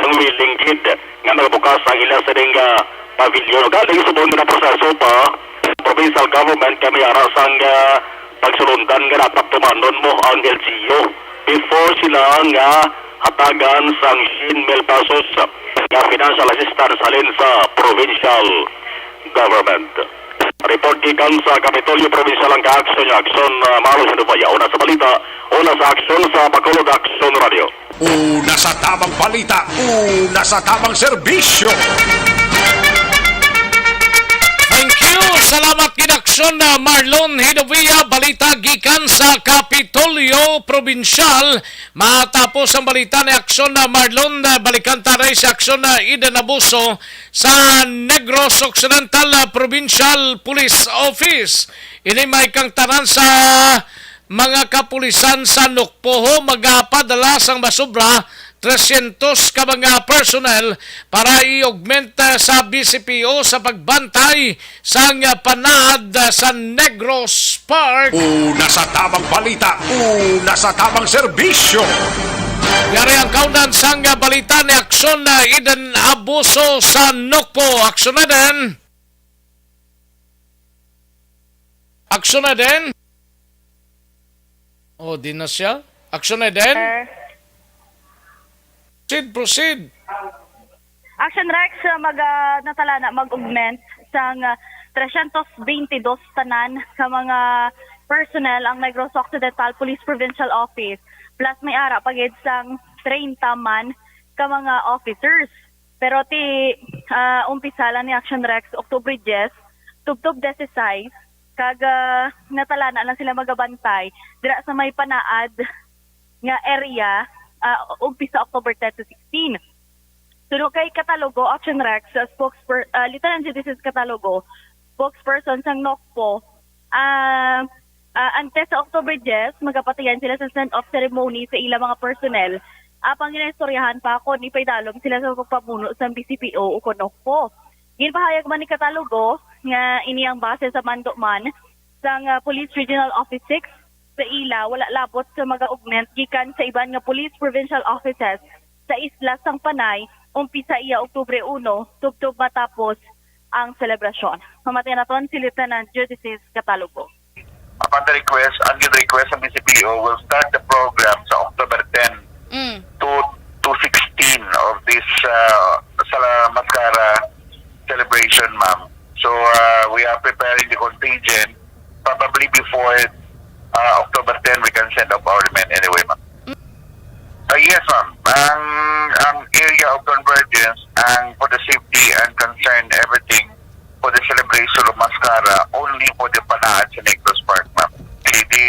ang willing gid nga magabukas ang ila sini nga pavilion. Galing subong nga proseso pa, provincial government kami ara sang, ah, pagsulundan nga dapat tumanon mo ang L G U before sila nga hatagan sang siyam mil pesos nga financial assistance halin sa provincial government. Report gikan sa Kapitolyo Provincial ang ka-aksyon nga aksyon, ah, Marlon Hidobaya. Una sa balita, una sa aksyon sa Bacolod Aksyon Radio. Una sa tamang balita, una sa tamang serbisyo. Thank you. Salamat gid, aksyon na Marlon Hidovia. Balita gikan sa Kapitolyo Probinsyal. Matapos ang balita ni aksyon na Marlon, na balikan ta rin si aksyon na Eden Abuso sa Negros Occidental, ah, Provincial Police Office. Ini may kang tanan sa mga kapulisan sa Nokpo magapadala sang masobra trescientos ka mga personnel para i-augment, ah, sa B C P O sa pagbantay sang, ah, panaad, ah, sa Negros Park. Una sa tamang balita, una sa tamang serbisyo. Yari ang kaundan sang, ah, balita ni Aksyon na Eden Abuso sa Nokpo. Aksyon na din. Aksyon na din. Oh, di na siya. Aksyon na din. Sir. Proceed, proceed. Action Rex, uh, mag, uh, natalana, mag-augment sang, uh, trescientos veintidós tanan ka mga personnel ang Negros Occidental Police Provincial Office, plus may ara pa gid sang treinta man ka mga officers. Pero ti, ah, umpisa lang ni Action Rex, October diyes, tubtob diyesisais, kag, ah, natalana lang sila magabantay dira sa may panaad nga area, ah, umpisa October ten to sixteen. Suno kay Catalogo, Action Rex, ah, spokesper-, ah, Lieutenant Judices Catalogo, spokesperson sang Nokpo, ah, ah, antes sa October diyes, magapatiyan sila sa send-off ceremony sa ila mga personnel. Apang ginaistoryahan pa kon ipaidalom sila sa pagpamuno sang B C P O o kon Nokpo. Ginpahayag man ni Catalogo nga ini ang base sa mando man sang, ah, Police Regional Office six sa ila, wala labot sa mag-augment gikan sa iban nga police provincial offices sa isla sang Panay, umpisa iya Oktubre uno, tubtob matapos ang selebrasyon. Mamatian naton si Lieutenant Judices Catalogo. Upon the request, ang request sa B C P O will start the program sa October ten Mm. to, to sixteen of this, uh, Sala Mascara celebration, ma'am. So, uh, we are preparing the contingent. Probably before, uh, October ten, we can send up our men anyway, ma'am. Uh, yes, ma'am. Ang, ang area of convergence, ang for the safety and concern, everything, for the celebration of Mascara only for the Panaad sa Negros Park, ma'am. The, the,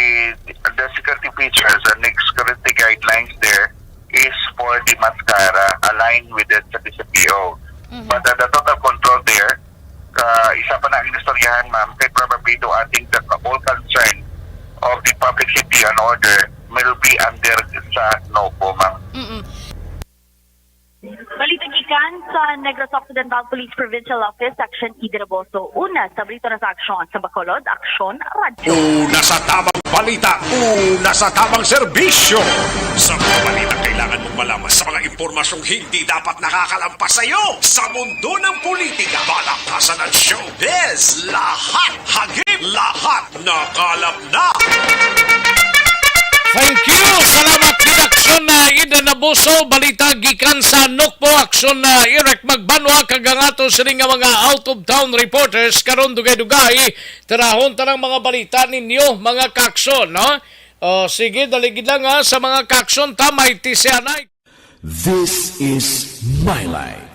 the security features and the security guidelines there is for the Mascara aligned with the, sa D C P O. Mhm. But, uh, the total control there, uh, isa pa na ang inistoryahan, ma'am, kay probably to adding the all concern of the public safety and order will be under sa NOPO, ma'am. Mm-mm. Balita gikan sa Negros Occidental Police Provincial Office, Section Idraboso. Una sa Balita na sa Aksyon sa Bacolod, Aksyon Radyo. Una sa tamang balita, una sa tamang serbisyo. Sa mga balita kailangan mong malaman, sa mga impormasyong hindi dapat nakakalampas sa iyo, sa mundo ng politika, balakasan at showbiz, lahat hagip, lahat nakalap na. Thank you. Salamat gid, Aksyon na Ida Nabuso. Balita gikan sa NOPO, Aksyon na Eric Magbanwa, kag ang ato sini nga mga out of town reporters karon dugay-dugay. Tarahon ta ang mga balita ninyo, mga kaaksyon, no? O, sige, dali gid lang, ha, sa mga kaaksyon ta, may tisianay. This is my life.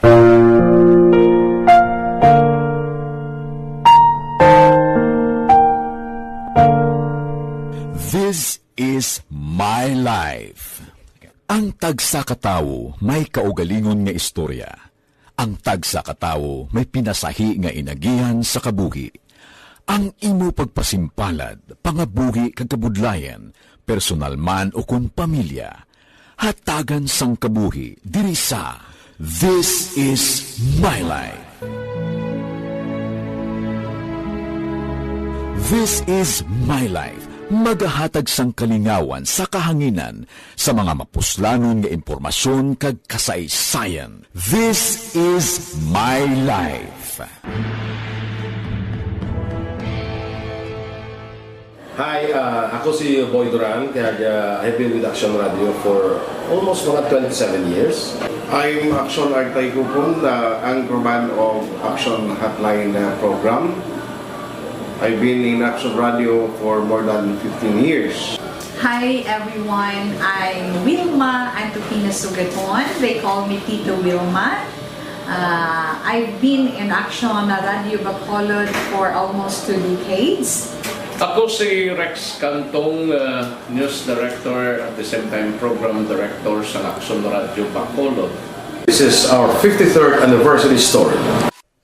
This is my life. Ang tagsa ka tawo may kaugalingon nga istorya. Ang tagsa ka tawo may pinasahi nga inagihan sa kabuhi. Ang imo pagpasimpalad, pangabuhi kag kabudlayan, personal man ukon pamilya, hatagan sang kabuhi diri sa This Is My Life. This Is My Life, magahatag sang kalingawan sa kahanginan sa mga mapuslanon nga impormasyon kag kasaysayan. This Is My Life. Hi, uh, ako si Boy Duran, kag, uh, I've been with Action Radio for almost mga twenty-seven years. I'm Action Artay Kupon, uh, anchorman of Action Hotline, uh, program. I've been in Action Radio for more than fifteen years. Hi everyone, I'm Wilma Antupina Sugaton. They call me Tito Wilma. Uh, I've been in Action Radio Bacolod for almost two decades. Ako si Rex Cantong, uh, news director, at the same time program director sa Action Radio Bacolod. This is our fifty-third anniversary story.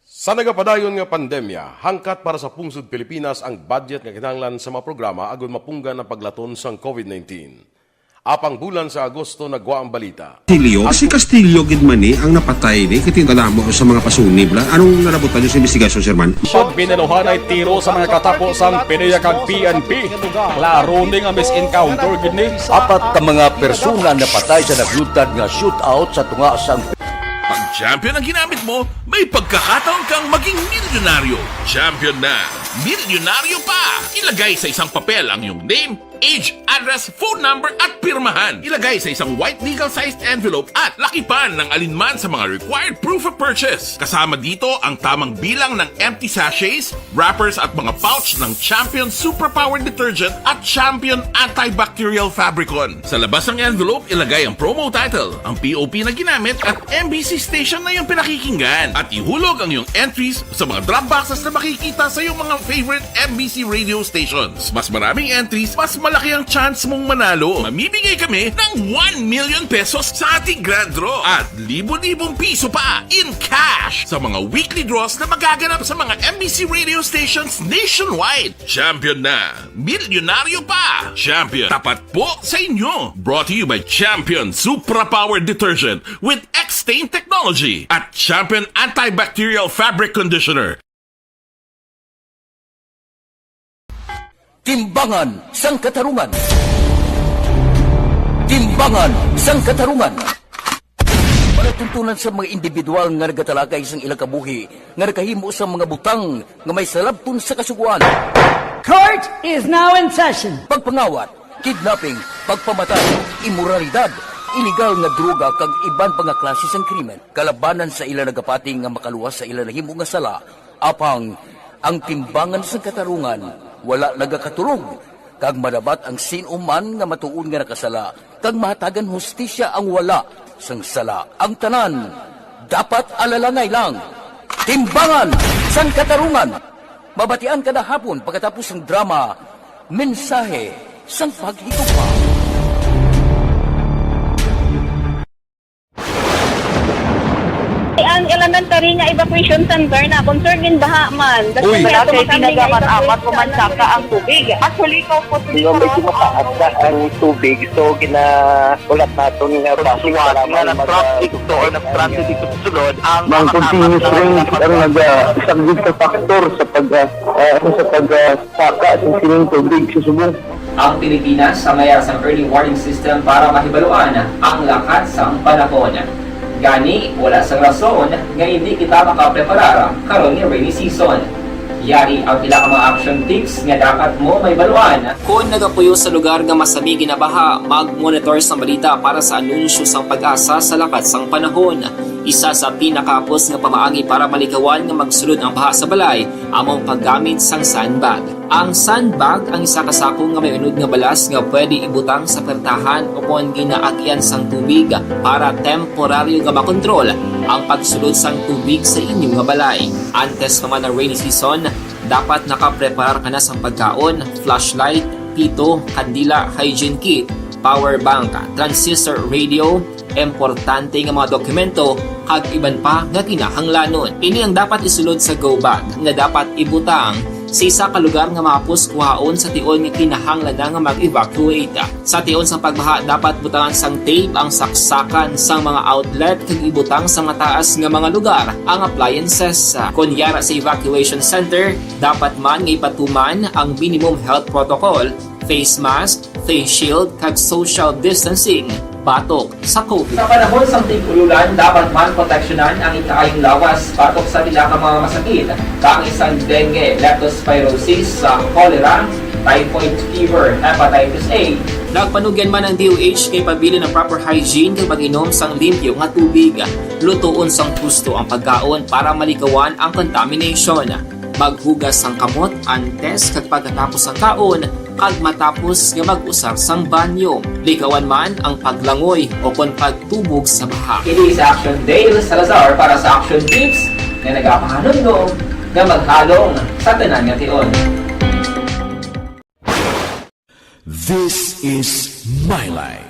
Sa nagapadayon nga pandemya, hangkat para sa pungsod Pilipinas ang budget nga kinahanglan sa mga programa agud mapunggan ang paglaton sang COVID nineteen. Apang bulan sa Agosto nagwa ang balita. Castillo? Si Castillo gid man ni ang napatay ni, kay kadamo sa mga pasunib la. Anong nalabutan niyo sa investigasyon, Sir Man? Pag binaluhanay tiro sa mga katapo sang PDEA kag P N P. Klaro ni nga misencounter gid ni. Apat ka mga persona napatay sa naglutad nga shootout sa tunga sang Pag champion ang ginamit mo, may pagkakataon kang maging milyonaryo. Champion na, milyonaryo pa! Ilagay sa isang papel ang iyong name, age, address, phone number, at pirmahan. Ilagay sa isang white legal-sized envelope at lakipan ng alinman sa mga required proof of purchase. Kasama dito ang tamang bilang ng empty sachets, wrappers at mga pouch ng Champion Superpower Detergent at Champion Antibacterial Fabricon. Sa labas ng envelope, ilagay ang promo title, ang P O P na ginamit at M B C station na iyong pinakikinggan. At ihulog ang iyong entries sa mga drop boxes na makikita sa iyong mga favorite M B C radio stations. Mas maraming entries, mas malaki ang chance mong manalo. Mamimigay kami ng one million pesos sa ating grand draw at libo-libong piso pa in cash sa mga weekly draws na magaganap sa mga M B C radio stations nationwide. Champion na! Milyonaryo pa! Champion, tapat po sa inyo! Brought to you by Champion Supra Power Detergent with X-Stain Technology at Champion Antibacterial Fabric Conditioner. Timbangan sang Katarungan. Timbangan sang Katarungan. Palatuntunan sa mga individual nga nagatalakay sang ilang kabuhi nga nakahimo sang mga butang nga may salabton sa Kasugoan. Court is now in session. Pagpangawat, kidnapping, pagpamatay, imoralidad, iligal nga droga kag iban pa nga klase sang krimen kalabanan sa ila nagapati nga makaluwas sa ila nahimo nga sala. Apang ang Timbangan sang Katarungan wala nagakatulog, kag madabat ang sin-o man nga matuod nga nakasala, kag mahatagan hustisya ang wala sang sala. Ang tanan dapat alalangay lang. Timbangan Sang katarungan, mabatian kada hapon pagkatapos sang drama, Mensahe sang Paghigugma. Ang elementary nga evacuation center na concern in baha man. Uy. Wala kay ginagaman-amat, pumansaka ang tubig. Actually, ikaw po, medyo mataas na ang tubig. So, gina- Ulat naton nga base nga lamang nag-traffic to or nag-transit ito sa sulod ang mga continuous rain ang nagasaglog sa faktor sa pag, ah, ah, sa pag, ah, saka sa sining tubig sa subong. Ang Pilipinas sa mayar sang early warning system para mahibaluan ang lakat sang panahon. Gani, wala sang rason nga hindi kita makapreparar karon nga rainy season. Yari ang pila ka mga action tips nga dapat mo mahibaluan. Kon nagapuyo sa lugar nga masami ginabaha, mag-monitor sang balita para sa anunsyo sang PAGASA sa lakat sang panahon. Isa sa pinakahapos nga pamaagi para malikawan nga magsulod ang baha sa balay amo ang paggamit sang sandbag. Ang sandbag ang isa ka sako nga may unod nga balas nga pwede ibutang sa pertahan o kon ginaagyan sang tubig para temporaryo nga makontrol ang pagsulod sang tubig sa inyo nga balay. Antes pa man ang rainy season, dapat nakapreparar ka na sang pagkaon, flashlight, pito, kandila, hygiene kit, power bank, transistor radio, importante nga mga dokumento, kag iban pa nga kinahanglanon. Ini ang dapat isulod sa go bag nga dapat ibutang sa isa ka lugar nga mahapos kuhaon sa tion nga kinahanglan na nga mag-evacuate. Sa tion sang pagbaha, dapat butangan sang tape ang saksakan sang mga outlet kag ibutang sa mataas nga mga lugar ang appliances. Kon yara sa evacuation center, dapat man nga ipatuman ang minimum health protocol, face mask, face shield, kag social distancing batok sa COVID. Sa panahon sang tig-ululan, dapat man proteksyonan ang ikaayong lawas batok sa pila ka mga masakit, kaangay sang dengue, leptospirosis, sa cholera, typhoid fever, hepatitis A. Nagpanugyan man ang D O H kay pabilin ang proper hygiene kag pag-inom sang limpyo nga tubig. Lutoon sang husto ang pagkaon para malikawan ang contamination. Maghugas sang kamot antes kag pagkatapos sang kaon, kag matapos nga mag-usar sang banyo. Likawan man ang paglangoy o kon pagtubog sa baha. Ini si Action Dale Salazar para sa Action Tips nga nagapahanumdom nga maghalong sa tanan nga tion. This is my life.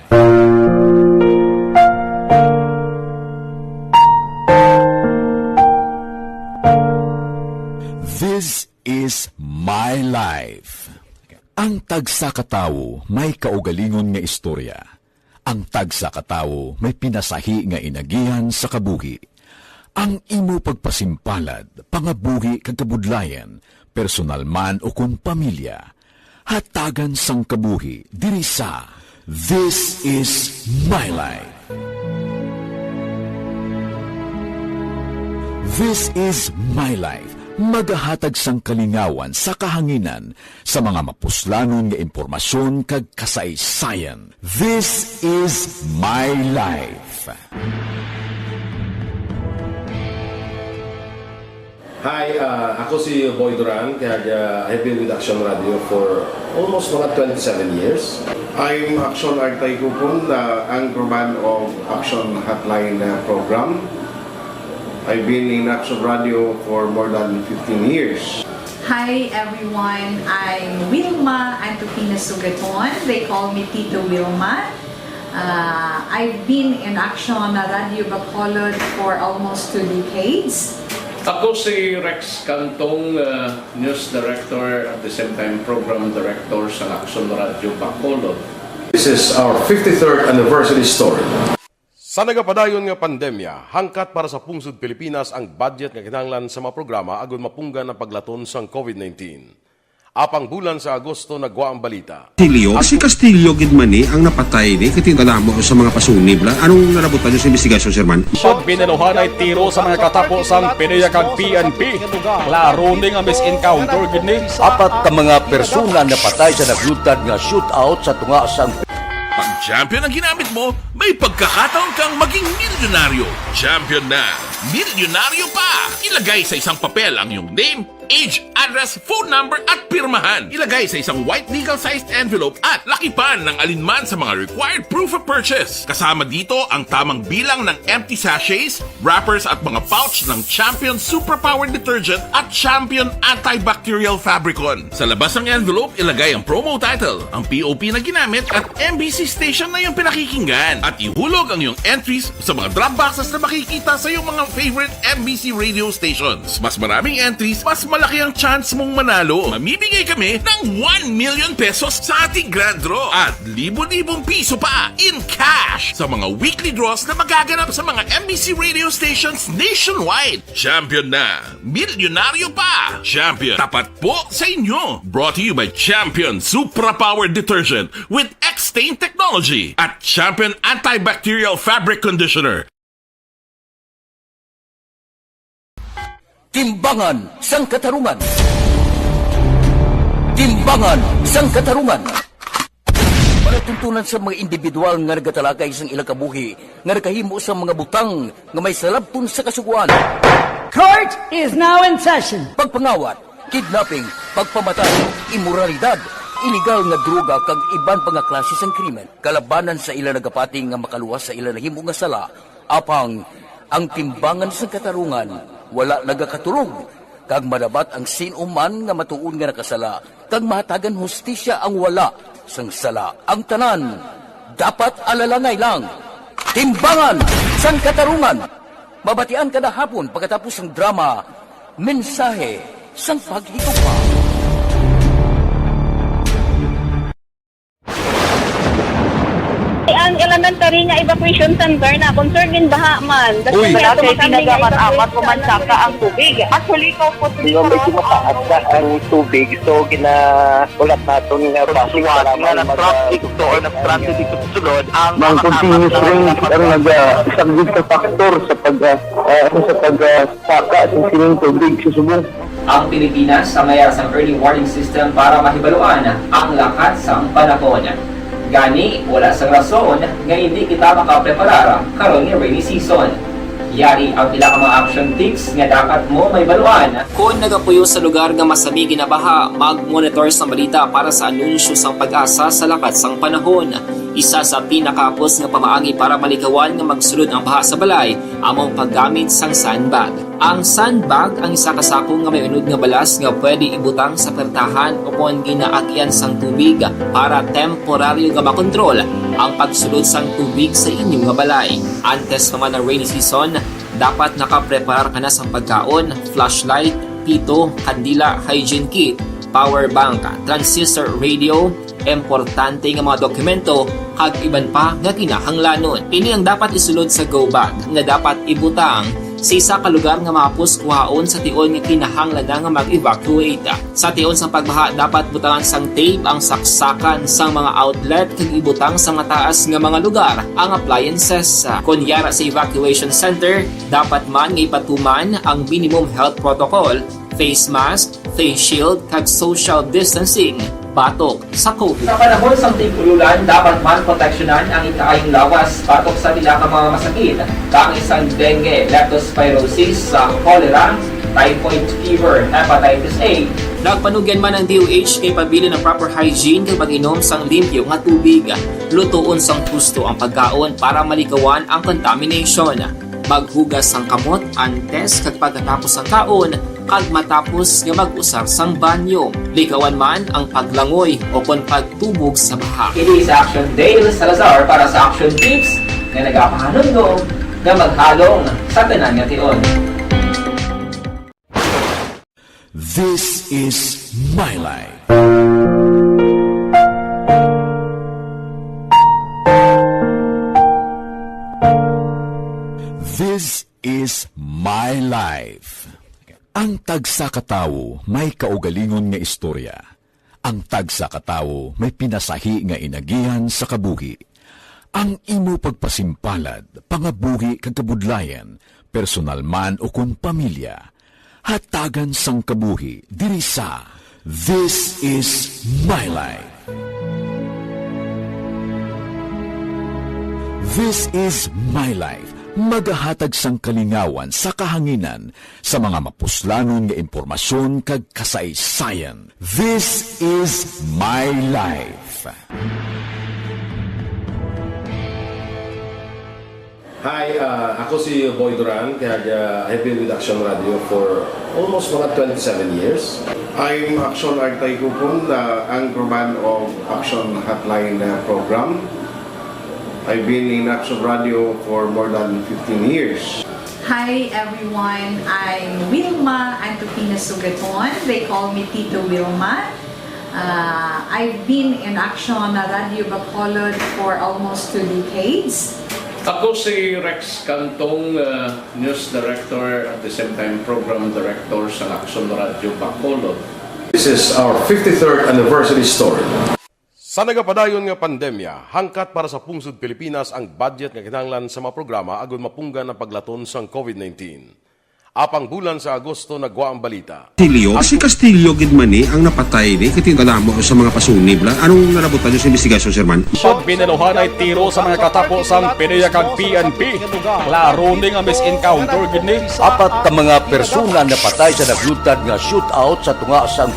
This is my life. Ang tagsa ka tawo may kaugalingon nga istorya. Ang tagsa ka tawo may pinasahi nga inagihan sa kabuhi. Ang imo pagpasimpalad, pangabuhi kag kabudlayan, personal man ukon pamilya, hatagan sang kabuhi diri sa This Is My Life. This Is My Life, magahatag sang kalingawan sa kahanginan sa mga mapuslanon nga impormasyon kag kasaysayan. This Is My Life. Hi, ah, ako si Boy Duran, kag, ah, I've been with Action Radio for almost mga twenty-seven years. I'm Action Artay Kupon, the anchorman of Action Hotline, uh, program. I've been in Action Radio for more than fifteen years. Hi everyone, I'm Wilma Antofina Sugaton. They call me Tito Wilma. Uh, I've been in Action Radio Bacolod for almost two decades. Ako si Rex Cantong, uh, news director, at the same time program director sa Action Radio Bacolod. This is our fifty-third anniversary story. Sa nagapadayon nga pandemya, hangkat para sa pungsod Pilipinas ang budget nga kinahanglan sa mga programa agud mapunggan ang paglaton sang COVID nineteen. Apang bulan sa Agosto nagwa ang balita. Castillo? Si Castillo gid man ni ang napatay ni, kay tingala mo sa mga pasunib la. Anong nalabutan niyo sa investigasyon, Sir Man? Pag binaluhanay tiro sa mga katapo sang PDEA kag P N P, klaro ni nga misencounter gid ni. Apat ka mga persona napatay sa naglutad nga shootout sa tunga sang Pag champion ang ginamit mo, may pagkakataon kang maging milyonaryo. Champion na, milyonaryo pa! Ilagay sa isang papel ang iyong name, age, address, phone number, at pirmahan. Ilagay sa isang white legal-sized envelope at lakipan ng alinman sa mga required proof of purchase. Kasama dito ang tamang bilang ng empty sachets, wrappers, at mga pouch ng Champion Suprapower Detergent at Champion Antibacterial Fabricon. Sa labas ng envelope, ilagay ang promo title. Ang P O P na ginamit at M B C station na iyong pinakikinggan. At ihulog ang iyong entries sa mga drop boxes na makikita sa iyong mga favorite M B C radio stations. Mas maraming entries, mas malaki ang chance mong manalo. Mamimigay kami ng one million pesos sa ating grand draw at libo-libong piso pa in cash sa mga weekly draws na magaganap sa mga M B C radio stations nationwide. Champion na! Milyonaryo pa! Champion, tapat po sa inyo! Brought to you by Champion Supra Power Detergent with X-Stain Technology at Champion Antibacterial Fabric Conditioner. Timbangan sang Katarungan. Timbangan sang Katarungan. Palatuntunan sa mga individual nga nagatalakay sang ilang kabuhi nga nakahimo sa mga butang nga may salabton sa Kasugoan. Court is now in session. Pagpangawat, kidnapping, pagpamatay, imoralidad, iligal nga droga kag iban pa nga klase sang krimen kalabanan sa ila nagapati nga makaluwas sa ila nahimo nga sala, apang ang timbangan sang katarungan wala nagakaturog, kag madabat ang sin-o man nga matuod nga nakasala, kag mahatagan hustisya ang wala sang sala. Ang tanan dapat alalangay lang. Timbangan sang Katarungan. Mabatian kada hapon pagkatapos sang drama, Mensahe sang Paghigugma. Ang elementary nga evacuation center na concerned in baha man. That's Uy. why Wala ato kay kami nga ginagamit-amat evacuation o mansaka center. ang tubig. Actually, ikaw po, Hindi ba medyo mataas na ang tubig, so ginaulat naton nga Pagsuwag basig nga lamang nag-traffic mag-, to or nag-transit dito sa sulod, ang Ang mga continuous kasama rain na ang nag-, isang big factor sa pag, ah, ah, ano, sa pag, ah, saka sa sining tubig sa subong. Ang Pilipinas sa mayara sang early warning system para mahibaluan ang lakat sang panahon. Gani, wala sang rason nga indi kita makapreparar karon nga rainy season. Yari ang pila ka mga action tips nga dapat mo mahibaluan. Kon nagapuyo sa lugar nga masami ginabaha, mag-monitor sang balita para sa anunsyo sang PAGASA sa lakat sang panahon. Isa sa pinakahapos nga pamaagi para malikawan nga magsulod ang baha sa balay amo ang paggamit sang sandbag. Ang sandbag ang isa ka sako nga may unod nga balas nga pwede ibutang sa pertahan o kon ginaagyan sang tubig para temporaryo nga makontrol ang pagsulod sang tubig sa inyo nga balay. Antes pa man ang rainy season, dapat nakapreparar ka na sang pagkaon, flashlight, pito, kandila, hygiene kit, power bank, transistor radio, importante nga mga dokumento, kag iban pa nga kinahanglanon. Ini ang dapat isulod sa go bag nga dapat ibutang sa isa ka lugar nga mahapos kuhaon sa tion nga kinahanglan na nga mag-evacuate. Sa tion sang pagbaha, dapat butangan sang tape ang saksakan sang mga outlet kag ibutang sa mataas nga mga lugar ang appliances. Kon yara sa evacuation center, dapat man nga ipatuman ang minimum health protocol, face mask, face shield, kag social distancing batok sa COVID. Sa panahon sang tig-ululan, dapat man proteksyonan ang ikaayong lawas batok sa pila ka mga masakit, kaangay sang dengue, leptospirosis, sa cholera, typhoid fever, hepatitis A. Nagpanugyan man ang D O H kay pabilin ang proper hygiene kag pag-inom sang limpyo nga tubig. Lutoon sang husto ang pagkaon para malikawan ang contamination. Maghugas sang kamot antes kag pagkatapos sang kaon, kag matapos nga mag-usar sang banyo. Likawan man ang paglangoy o kon pagtubog sa baha. Ini si Action Dale Salazar para sa Action Tips nga nagapahanumdom nga maghalong sa tanan nga tion. This is my life. This is my life. Ang tagsa ka tawo may kaugalingon nga istorya. Ang tagsa ka tawo may pinasahi nga inagihan sa kabuhi. Ang imo pagpasimpalad, pangabuhi kag kabudlayan, personal man ukon pamilya, hatagan sang kabuhi diri sa This is My Life. This is My Life. Magahatag sang kalingawan sa kahanginan sa mga mapuslanon nga impormasyon kag kasaysayan. This is My Life. Hi, ah, ako si Boy Duran, kag, ah, I've been with Action Radio for almost mga twenty-seven years. I'm Action Artay Kupon, the anchorman of Action Hotline, uh, program. I've been in Action Radio for more than fifteen years. Hi everyone, I'm Wilma Antupina Sugaton. They call me Tito Wilma. Uh, I've been in Action Radio Bacolod for almost two decades. Ako si Rex Cantong, uh, news director, at the same time program director sa Action Radio Bacolod. This is our fifty-third anniversary story. Sa nagapadayon nga pandemya, hangkat para sa pungsod Pilipinas ang budget nga kinahanglan sa mga programa agud mapunggan ang paglaton sang covid nineteen. Apang bulan sa Agosto nagwa ang balita. Castillo? Ang Si Castillo gid man ni ang napatay ni, kay kadamo sa mga pasunib la. Anong nalabot nato sa investigasyon, Sir Man? Pag binaluhanay tiro sa mga katapo sang PDEA kag P N P, klaro ni nga mis-encounter gid ni. Apat ka mga persona napatay sa nagluntad nga shootout sa tunga sang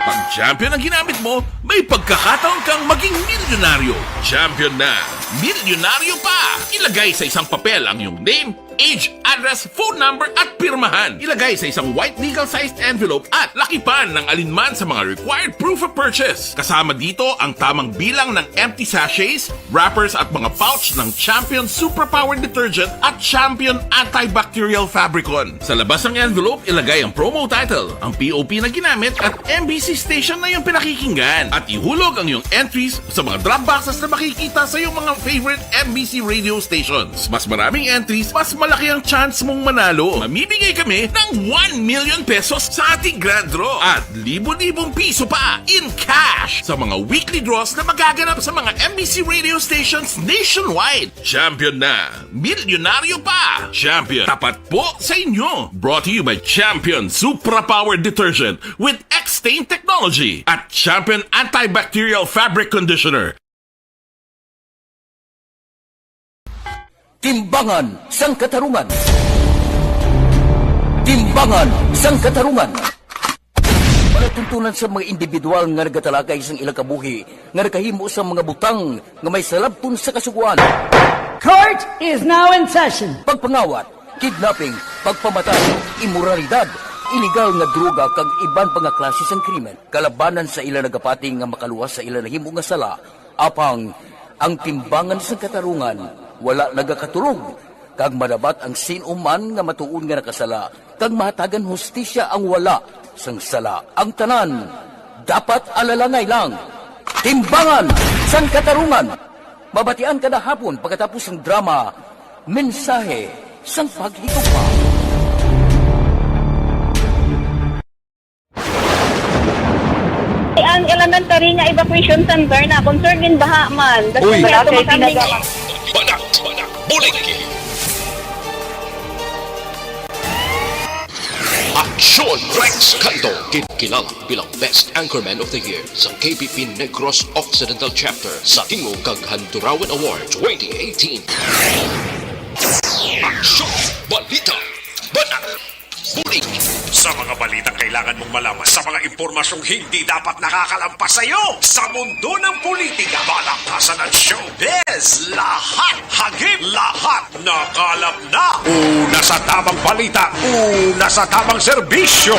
Pag champion ang ginamit mo, may pagkakataon kang maging milyonaryo. Champion na, milyonaryo pa! Ilagay sa isang papel ang iyong name, age, address, phone number, at pirmahan. Ilagay sa isang white legal-sized envelope at lakipan ng alinman sa mga required proof of purchase. Kasama dito ang tamang bilang ng empty sachets, wrappers, at mga pouch ng Champion Superpower Detergent at Champion Antibacterial Fabricon. Sa labas ng envelope, ilagay ang promo title, ang P O P na ginamit, at M B C station na iyong pinakikinggan. At ihulog ang iyong entries sa mga drop boxes na makikita sa iyong mga favorite M B C radio stations. Mas maraming entries, mas malaki ang chance mong manalo. Mamimigay kami ng one million pesos sa ating grand draw at libo-libong piso pa in cash sa mga weekly draws na magaganap sa mga M B C radio stations nationwide. Champion na! Milyonaryo pa! Champion, tapat po sa inyo! Brought to you by Champion Supra Power Detergent with X-Stain Technology at Champion Antibacterial Fabric Conditioner. Timbangan sang Katarungan. Timbangan sang Katarungan. Palatuntunan sa mga individual nga nagatalakay sang ilang kabuhi nga nakahimo sang mga butang nga may salabton sa Kasugoan. Court is now in session. Pagpangawat, kidnapping, pagpamatay, imoralidad, iligal nga droga, kag iban pa nga klase sang krimen kalabanan sa ila nagapati nga makaluwas sa ila nahimo nga sala. Apang ang Timbangan sang Katarungan wala nagakatulog, kag madabat ang sin-o man nga matuod nga nakasala, kag mahatagan hustisya ang wala sang sala. Ang tanan dapat alalangay lang. Timbangan sang Katarungan. Mabatian kada hapon pagkatapos sang drama, Mensahe sang Paghigugma. Ang elementary nga evacuation center na, concern din baha man. Uy. Basta niya tumakang Banat, banat, bulig. Aksyon Rex Canto, kinikilala bilang Best Anchorman of the Year sa K P P Negros Occidental Chapter sa Tingog kag Handurawan Award twenty eighteen. Aksyon, balita, banat, bulig. Sa mga balitang kailangan mong malaman, sa mga impormasyong hindi dapat nakakalampas sa iyo, sa mundo ng politika, balakasan at showbiz, lahat hagip, lahat nakalap na. Una sa tamang balita, una sa tamang serbisyo.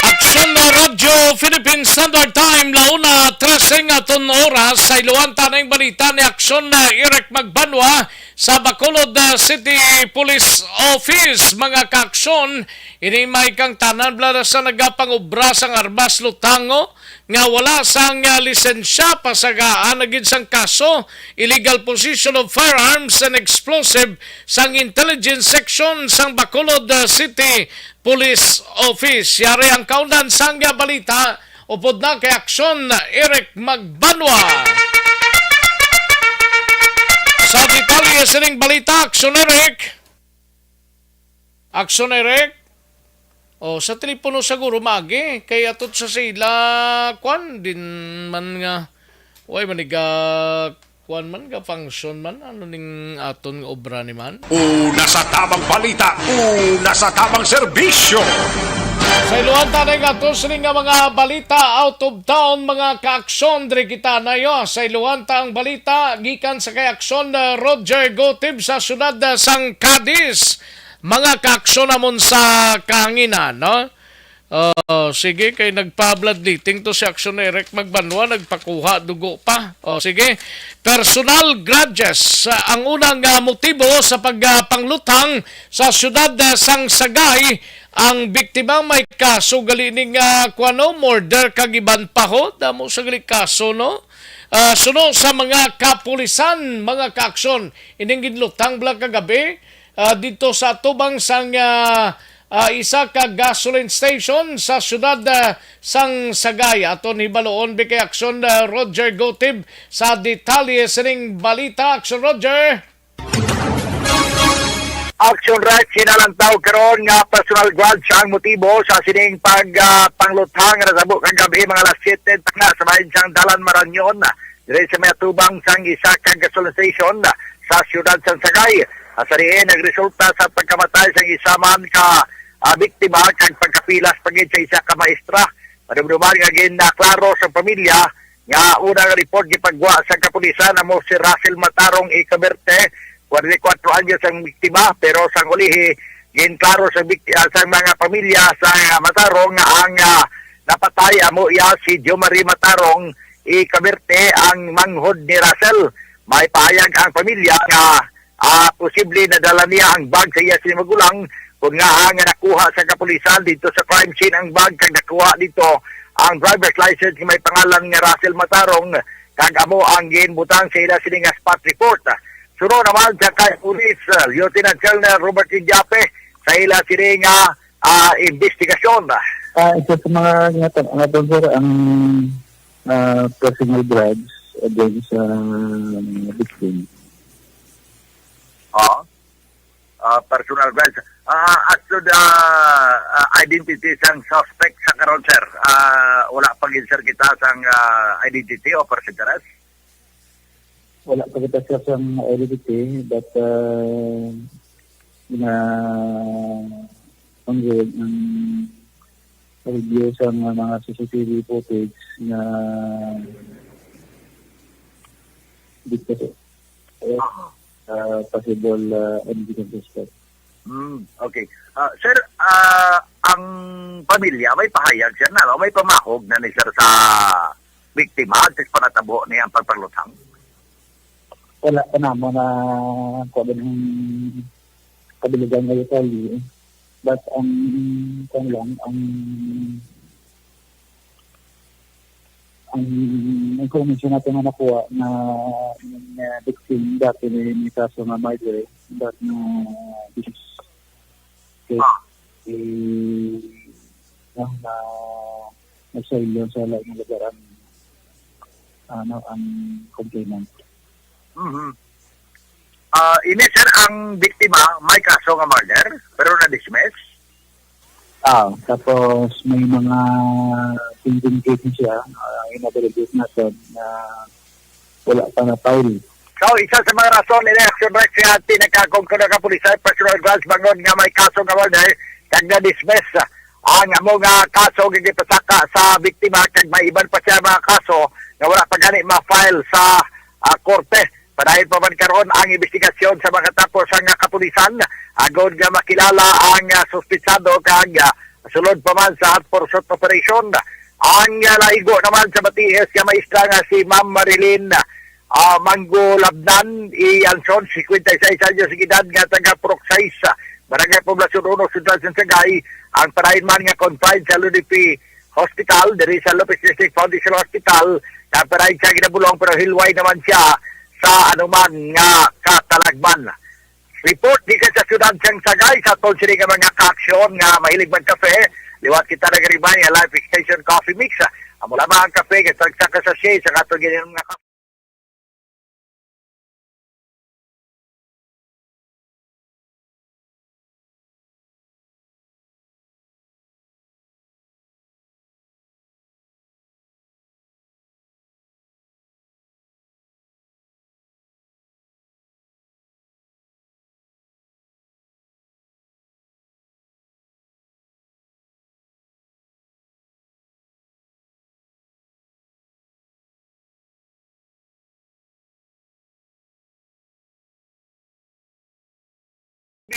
Aksyon na Radyo Philippine Standard Time, la una trese nga aton oras, sa iluan ta na yung balita ni Aksyon na Eric Magbanwa sa Bacolod, ah, City Police Office, mga kaaksyon. Ini may kang tanan bala sa nagapangobra sang armas lutango nga wala sang, ah, lisensya, pasagaan na gid sang kaso, illegal possession of firearms and explosive sang Intelligence Section sang Bacolod, ah, City Police Office. Yari ang kaundan sang, ah, balita. Upod na kay Aksyon Eric Magbanwa. Sa detalye sining balita, Aksyon Eric. Aksyon Eric. O, sa telepono siguro, magi. Kay atot sa sila, kwan, din man nga, way maniga, kuwan man, ga-function man, ano ning aton nga obra ni man? Una sa tabang balita, una sa tabang serbisyo. Sa iluhan ta na nga ato sini nga mga balita out of town, mga kaaksyon, diri kita na yo. Sa iluhan ta ang balita gikan sa kay aksyon, uh, Roger Gotib sa siyudad, uh, sang Cadiz. Mga kaaksyon namon sa kahanginan, no? Oh, sige, kay nagpa-bloodletting to si Action Eric Magbanwa, nagpakuha dugo pa. Oh, sige. Personal grudges, ah, ang unang, ah, motibo sa pagpangluthang sa siyudad, ah, sang Sagay. Ang biktima may kaso gali ning, ah, kuwano, murder kag iban pa ho. Damo sa gali kaso, no? Ah, suno sa mga kapulisan, mga kaaksyon, ining ginluthang bala kagabi, ah, dito sa atubang sang, ah, ah, isa ka gasoline station sa siyudad, ah, sang Sagay. Aton hibaluon bi kay Aksyon, ah, Roger Gotib sa detalye sining balita. Aksyon, Roger. Action Rex, hinalantaw karon nga personal grudge ang motibo sa sining pag, ah, pangluthang nga natabo kagabi, mga alas siyete tagna sa bahin sang Dalan Marañon, diri sa may atubang sang isa ka gasoline station sa siyudad sang Sagay. Sa diin nagresulta sa pagkamatay sang isa man ka, ah, biktima kag pagkapilas pa gid sa isa ka maestra. Madumduman nga ginaklaro sa pamilya nga unang report gipagwa sa kapulisan amo si Russell Matarong Icaberte, forty-four anyos ang biktima, pero sang ulihi ginklaro sa bik-, ah, sa mga pamilya sa Matarong nga ang, ah, napatay amo iya si Jo Marie Matarong Icaberte, ang manghod ni Russell. May pahayag ang pamilya nga, ah, posible nadala niya ang bag sa iya sini magulang, kun nga ang nakuha sa kapulisan dito sa crime scene ang bag kag nakuha dito ang driver's license nga may pangalan nga Russell Matarong, kag amo ang ginbutang sa ila sini nga spot report. Suno naman sa kay Police, ah, Lieutenant Colonel Robert Indiape sa ila sini nga, ah, investigasyon. Ah, isa sa mga nga, nga, sir, ang, ah, personal grudge against sa victim. Oo. Ah, personal grudge. Ah, as to the, ah, identity sang suspect sa karon, sir, ah, wala pa gid, sir, kita sang, ah, identity o percentage? Wala pa kita, sir, sang identity, but, ah, na, ang, ang review sa mga, mga C C T V footage na dito sa, Aha. Ah, possible, ah, evidence suspect. Mm, okay. Ah, sir, ah, ang pamilya may pahayag, sir, na, no? May pamahog na ni, sir, sa biktima sa panatabo niya ang pagpangluthang? Wala pa namo na kuha ng kabilugan nga detalye. But ang, kuwan lang, ang, ang information natin na nakuha na, na victim dati ni, ni kaso nga murder, but na this is case, Ah. eh, na, na, nagsailyo sa lain nga lugar ang, ano, ang complainant. Mhm. Ah, ini, sir, ang biktima may kaso nga murder, pero na-dismiss? Ah, tapos may mga pending cases siya, ah, in-evaluate natin na wala pa na-file. So, isa sa mga rason ni Action Rex nga pinagkakog kuno ka pulisay personal grudge bangod nga may kaso nga murder kag na-dismiss ang amo nga kaso nga gipasaka sa biktima, kag may iban pa siya mga kaso nga wala pa gani ma-file sa, ah, korte. Padayon pa man karon ang investigasyon sa mga tapo sang kapulisan agod nga makilala ang, ah, suspitsado kag, ah, sulod pa man sa hot pursuit operation. Ang, ah, naigo naman sa matiis nga maestra nga si Ma'am Marilyn, ah, Manggulabnan E. Anson, cincuenta y seis anyos ang edad, nga taga Purok sais, ah, Barangay Poblacion uno, Siyudad sang Sagay, ang padayon man nga confined sa L D P Hospital, diri sa Lopez District Foundation Hospital, nga padayon siya ginabulong, pero hilway naman siya sa anuman nga katalagman. Report gikan sa siyudad sang Sagay, sa aton sini nga mga kaaksyon nga mahilig magkape, liwat kita nag-remind nga Life Extension Coffee Mix. Amo lamang ang kape, sa, sa sachet, sa aton gini nga kape.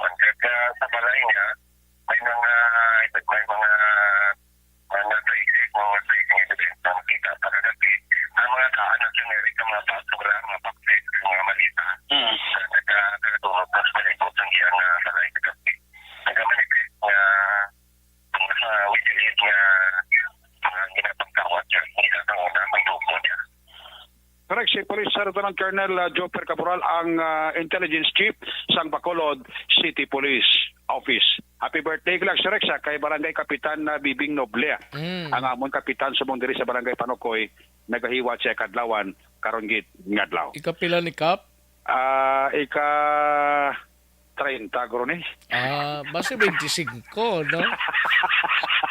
Pagka sa balay niya, may mga, may mga, mga tracing, mga tracing evidence na makita sa kagabi. Ang mga kaan na generic nga mga basura, mga boxes, mga malita, Mm. na nagkakadungog sa palibot sa iyang, ah, balay kagabi. Nagamanifest nga mga witness nga mga ginapagkawat niya, hindi na una, may grupo niya. Correct, si Police Lieutenant Colonel, ah, Joper Caporal ang, ah, Intelligence Chief sang Bacolod City Police Office. Happy birthday, Glax Rex, ah, kay Barangay Kapitan na Bibing Noble, ah. Mm. Ang amon kapitan subong diri sa Barangay Panukoy, nagahiwat siya kadlawan, karon gid nga adlaw. Ikapila ni Kap? Ah, ika treinta, guro, ni. Ah, basi twenty-five, no?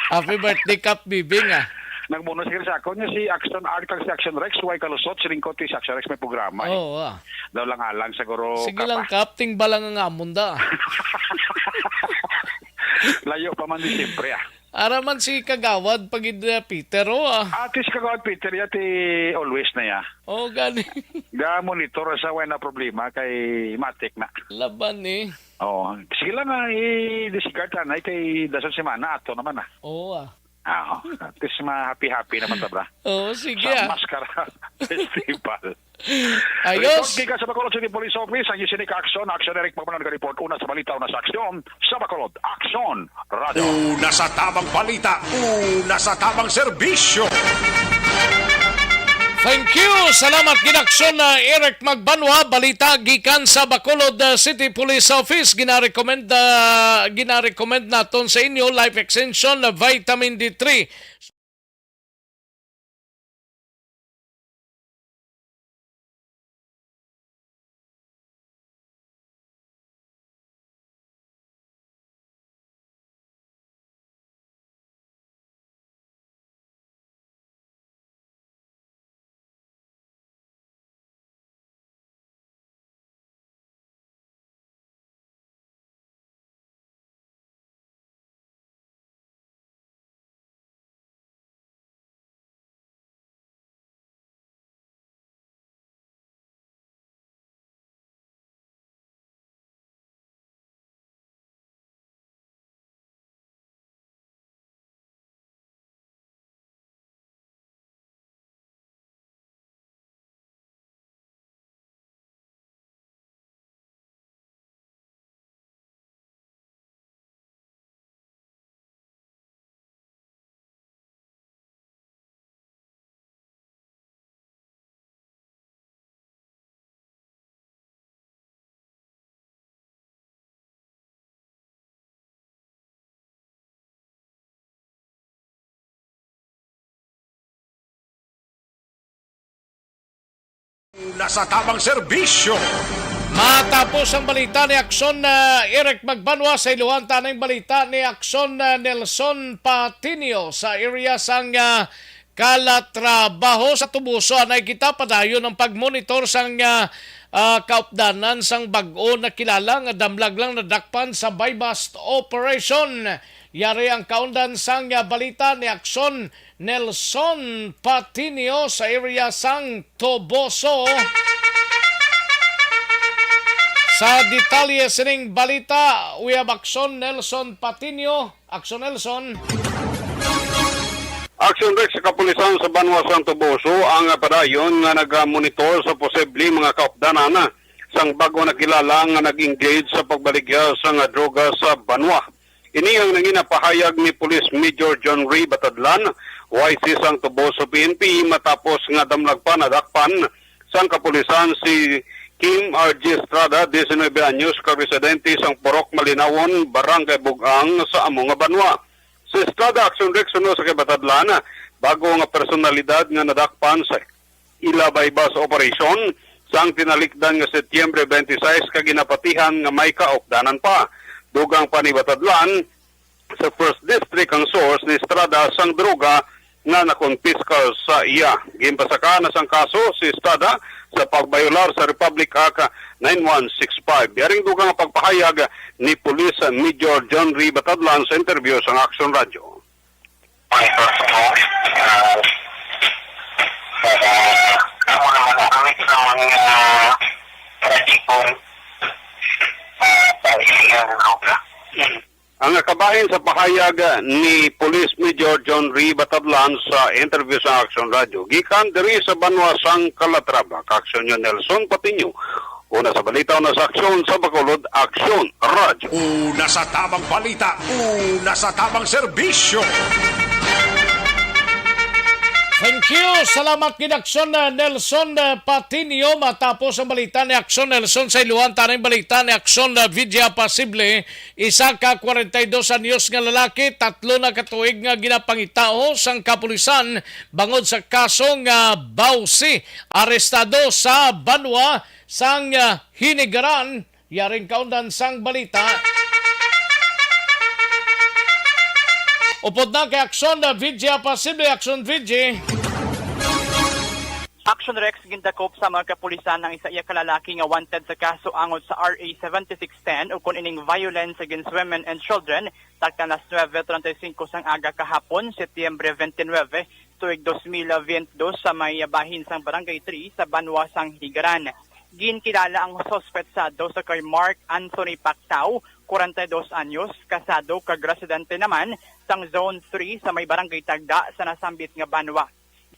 Happy birthday, Kap Bibing, ah. Nagmuno siya sa ako niya si Action Art kag si Action Rex, way kalusot, siling ko ti si Action Rex may programa, eh. Oo, ah. Daw lang alang siguro, Sige Kap, lang, ah. Kap, tingba lang ang amon da. Layo pa man di siyempre, ah. Ara man si Kagawad pagid, ah, Peter, oh, ah. Ati si Kagawad Peter, ya ti always na ya. Oh, gani. Ga monitor sa way na problema kay matik na. Laban, eh. Oo. Sige lang, ah, i-discard, anay, kay dasal semana, ato naman, ah. Oo, ah. Ah, at least ma-happy-happy naman ta, bra. Oo, sige, Sa ah. Maskara Festival. Ayos. Report gikan sa Bacolod City Police Office, ang Yusinic Action, Action Eric Pagmanon ka report, una sa balita, una sa aksyon, sa Bacolod, Action, Radyo. Una sa tamang balita, una sa tamang serbisyo. Thank you. Salamat, Ginaksyon na Eric Magbanwa. Balita gikan sa Bacolod, uh, City Police Office. Ginarecommend, uh, ginarecommend naton sa inyo, life extension, uh, vitamin D three. Nasa tamang serbisyo. Matapos ang balita ni Aksyon, ah, Eric Magbanwa, sa iluhan ta ning balita ni Aksyon, ah, Nelson Patinio sa area sang, ah, Calatrava. Sa Toboso, anay kita padayon ang pagmonitor sang, ah, ah, kaupdanan sang bag-o nakilala nga damlag lang nadakpan sa buy-bust operation. Yari ang kaundan sang, ah, balita ni Aksyon Nelson Patinio sa area sang Toboso. Sa detalye sining balita, we have Aksyon Nelson Patinio. Aksyon Nelson. Aksyon Rex, sa kapulisan sa banwa sang Toboso ang padayon nga nagamonitor sa posible mga kaupdanan sang bag-o nakilala nga nag-engage sa pagbaligya sang droga sa banwa. Ini ang nangina pahayag ni Police Major John Ray Batadlan, Y C sang Toboso P N P, matapos nga damlag pa nadakpan sang kapulisan si Kim R G Estrada, diecinuebe anyos, ka residente sang Purok Malinawon, Barangay Bug-ang sa amo nga banwa. Si Estrada, Aksyon Rex, suno sa kay Batadlan, bag-o nga personalidad nga nadakpan sa ila buy-bust operation sang tinalikdan nga Setyembre twenty-six, kag ginapatihan nga may kaupdanan pa. Dugang pa ni Batadlan, sa First District ang source ni Estrada sang droga nga nakonpiskar sa iya. Ginpasaka na sang kaso si Estrada sa pagbayolar sa Republic Act nine one six five. Yaring dugang nga pagpahayag ni Police Major John Ray Batadlan sa interview sang Action Radio. Monitor po, ah, para amo naman ang sa mga radikal, ah, sa illegal droga. Ang kabahin sa pahayag ni Police Major John Ray Batadlan sa interview sa Action Radio. Gikan diri sa banwa sang Calatrava, Action News, Nelson Patiño. Una sa balita, una sa aksyon, sa Bacolod, Action Radio. Una sa tamang balita, una sa tamang serbisyo. Thank you. Salamat gid, Aksyon, uh, Nelson, uh, Patinio. Matapos ang balita ni Aksyon Nelson, sa iluhan ta ning balita ni Aksyon, uh, Vidya Pasible. Isa ka kwarenta y dos anyos nga lalaki, tatlo na ka tuig nga ginapangitao sang kapulisan bangod sa kaso nga bawsi, arestado sa banwa sang, ah, Hinigaran. Yaring kaundan sang balita. Upod na kay Aksyon, ah, Vidya Pasible, Aksyon Vidya. Action Rex, gindakop sa mga kapulisan ang isa iya ka lalaki nga wanted sa kaso angot sa R A seventy-six ten, ukon ining violence against women and children, takna alas nuebe treinta y cinco sang aga kahapon, Setyembre twenty-nine, tuig dos mil veinte dos, sa may bahin sang Barangay three sa banwa sang Hinigaran. Ginkilala ang suspetsado sa kay Mark Anthony Pactao, kwarenta y dos anyos, kasado kag residente naman sang Zone three sa may Barangay Tagda sa nasambit nga banwa.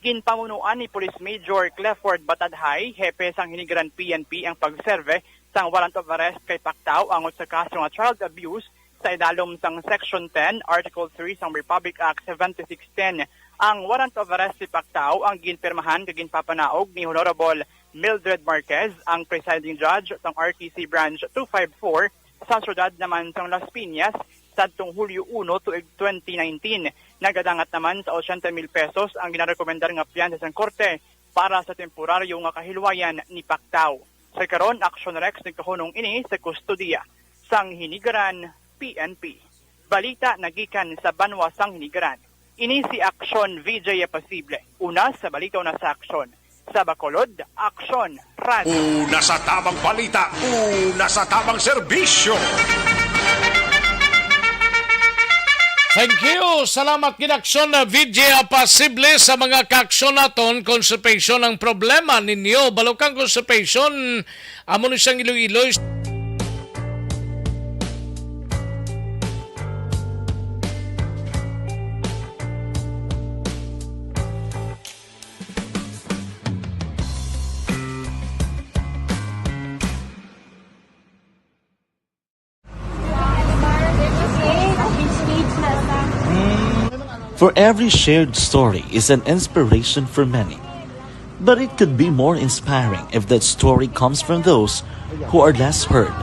Ginpamunuan ni Police Major Clifford Batadhay, hepe sang Hinigaran P N P, ang pagserve sang warrant of arrest kay Pactao angot sa kaso nga child abuse sa idalom sang Section ten, Article three sang Republic Act seventy-six ten. Ang warrant of arrest ni Pactao ang ginpirmahan kag ginpapanaog ni Honorable Mildred Marquez, ang presiding judge sang R T C Branch two five four, sa siyudad naman sang Las Piñas, sadtong Hulyo uno tuig twenty nineteen. Nagadangat naman sa ochenta mil pesos ang ginarekomendar nga piyansa sang korte para sa temporaryo nga kahilwayan ni Pactao. Sa karon, Action Rex, nagkahunong ini sa kustodiya sang Hinigaran P N P. Balita nagikan sa banwa sang Hinigaran. Ini si Action V J Pasible. Una sa balita, una sa aksyon. Sa Bacolod, Action Radio. Una sa tamang balita, una sa tamang serbisyo. Thank you. Salamat gid, Action V J Pasible, sa mga kaaksyon naton. Constipation ang problema ninyo. Balukang constipation, amo ni sang iloy-iloy. For every shared story is an inspiration for many. But it could be more inspiring if that story comes from those who are less heard.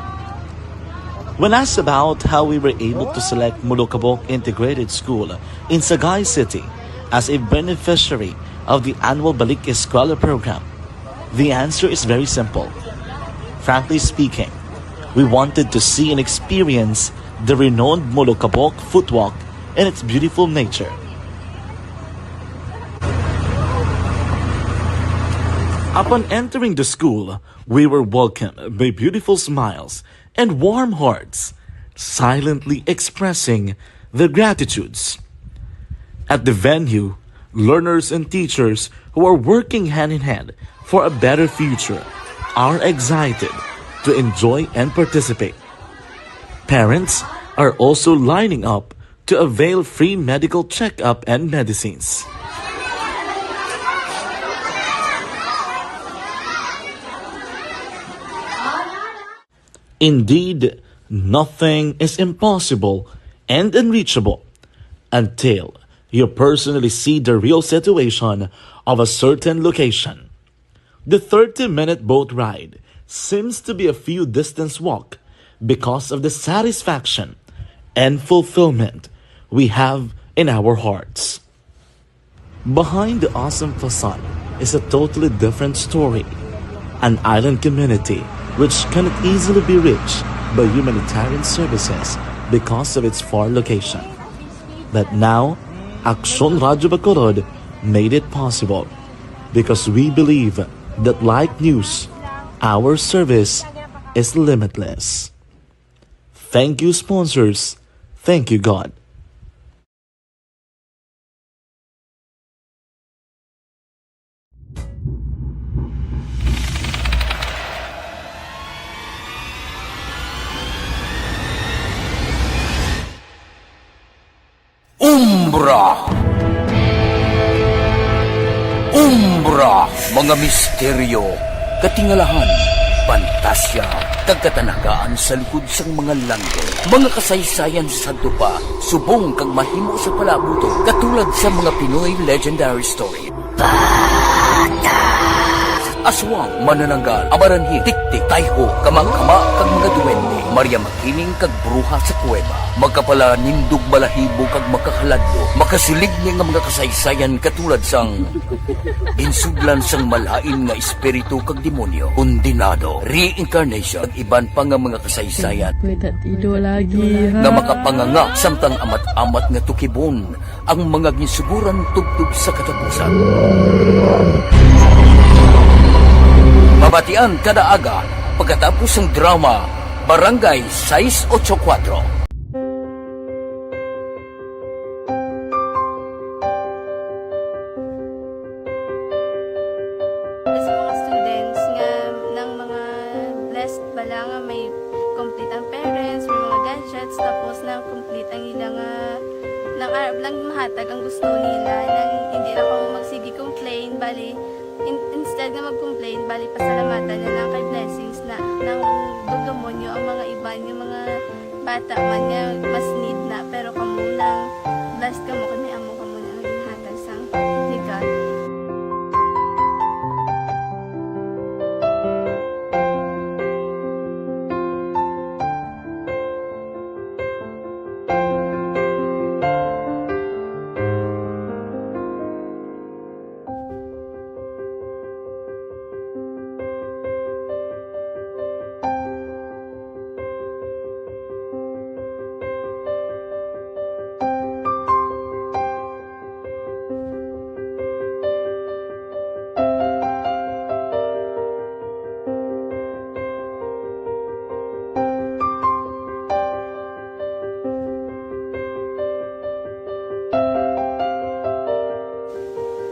When asked about how we were able to select Molokabok Integrated School in Sagay City as a beneficiary of the annual Balik Eskwela program, The answer is very simple. Frankly speaking, we wanted to see and experience the renowned Molokabok Footwalk and its beautiful nature. Upon entering the school, we were welcomed by beautiful smiles and warm hearts, silently expressing their gratitudes. At the venue, learners and teachers who are working hand in hand for a better future are excited to enjoy and participate. Parents are also lining up to avail free medical checkup and medicines. Indeed, nothing is impossible and unreachable until you personally see the real situation of a certain location. The thirty-minute boat ride seems to be a few distance walk because of the satisfaction and fulfillment we have in our hearts. Behind the awesome facade is a totally different story. An island community which cannot easily be reached by humanitarian services because of its far location. But now, Aksyon Radyo Bacolod made it possible because we believe that, like news, our service is limitless. Thank you, sponsors. Thank you, God. Umbra. Umbra, mga misteryo, katingalahan, pantasya, kag katanagaan sa likod sang mga langit. Mga kasaysayan sa sadto pa, subong kag mahimo sa palaabuton, katulad sa mga Pinoy legendary story. Aswang, manananggal, amaranhit, tiktik, tayho, kamangkama, kag mga duwende. Maria Makiling kag bruha sa kuweba. Makapalanindog, balahibo, kag makahaladlo. Makasiligni nga mga kasaysayan katulad sang ginsudlan sang malain nga espiritu kag demonyo, kondenado, reincarnation, kag iban pa nga mga kasaysayan May tatido lagi, ha? nga makapanganga samtang amat-amat nga tukibon ang mga ginsuguran tubtob sa katapusan. Mabatian kada aga pagkatapos sang drama Barangay sais ocho kuwatro. Sa mga students nga nang mga blessed bala nga may complete ang parents, may mga gadgets, tapos nang complete ang ila nga nang arab lang mahatag ang gusto nila, nang hindi na ko magsige complain, bali in, instead nga mag-complain, bali pasalamatan na lang kay blessings na nang dugdumonyo ang mga iban nga mga bata man nga mas need na, pero kamo lang blessed kamo kay may amo kamo na nga ginhatag sang ni God.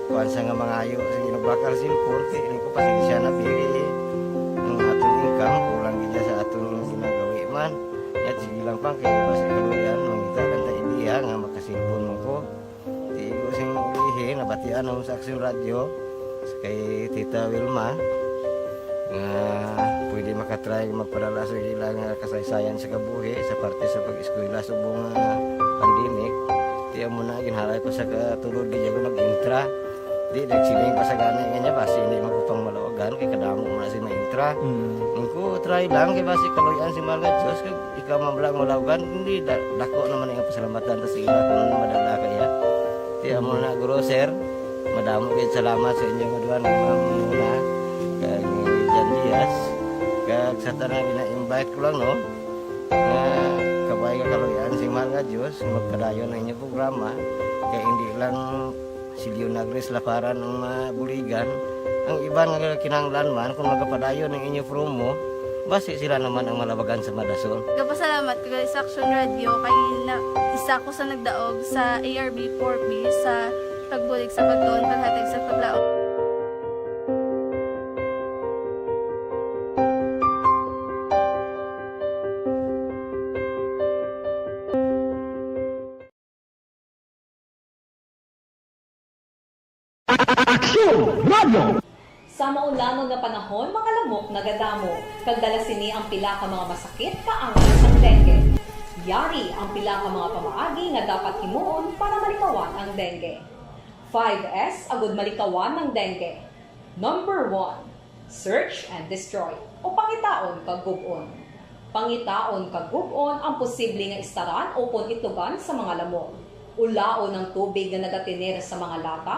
Kuwan sa nga mangayo sa ginabakal sin korte, ini ko pasensya na, pili ang aton income, kulang gid sa aton ginagawi man. Yat, sige lang pang, kay basi kaluyan, mangita lang ta idea nga makasilpon mo ko. Di ko sing ulihi, nabatian ako sa Aksyon Radyo, sa kay Tita Wilma, nga pwede makatry magpadala sa ila nga kasaysayan sa kabuhi sa parte sa pag-eskwela subong nga pandemic. Di amo na, ginhalay ko sa katulod, di ako nag-intra. Di, nagsiling pa sa gani nga niya, basi hindi man ko pang maluwagan, kay kadamo mo na si maintra. Mm. Ang ko, try lang, kay basi kaluyan si Mahal nga Diyos, kag ikaw man lang maluwagan, hindi, da-, dako naman ang pasalamatan ta sa ila kung madala kaya. Di amo na, Guro, Sir, madamo gid salamat sa inyo nga duha nga mga muna. Kay Kag sa tanan, gina-invite ko lang, no, nga kabay nga kaluy-an sing mahal nga Dios nga magpadayon ang inyong programa, kay hindi lang si Leonagris Laparan ang mabuligan, ang iban nga kinahanglan man kung magapadayon ang inyong promo, basi sila naman ang malabagan sa madasol. Gapasalamat ko gali sa Action Radio kay na, isa ko sa nagdaog sa A R B four B sa pagbulig sa pagtuon, paghatag sa paglaom. Aksyon Radio! Sa maulanon nga panahon, mga lamok nagadamo, kag dala sini ang pila ka mga masakit kaangay sang dengue. Yari ang pila ka mga pamaagi nga dapat himuon para malikawan ang dengue. Five S agud malikawan ang dengue. Number one, search and destroy, o pangitaon kag gub-on. Pangitaon kag gub-on ang posible nga istaran ukon itlogan sa mga lamok. Ulaon ang tubig nga nagatener sa mga lata,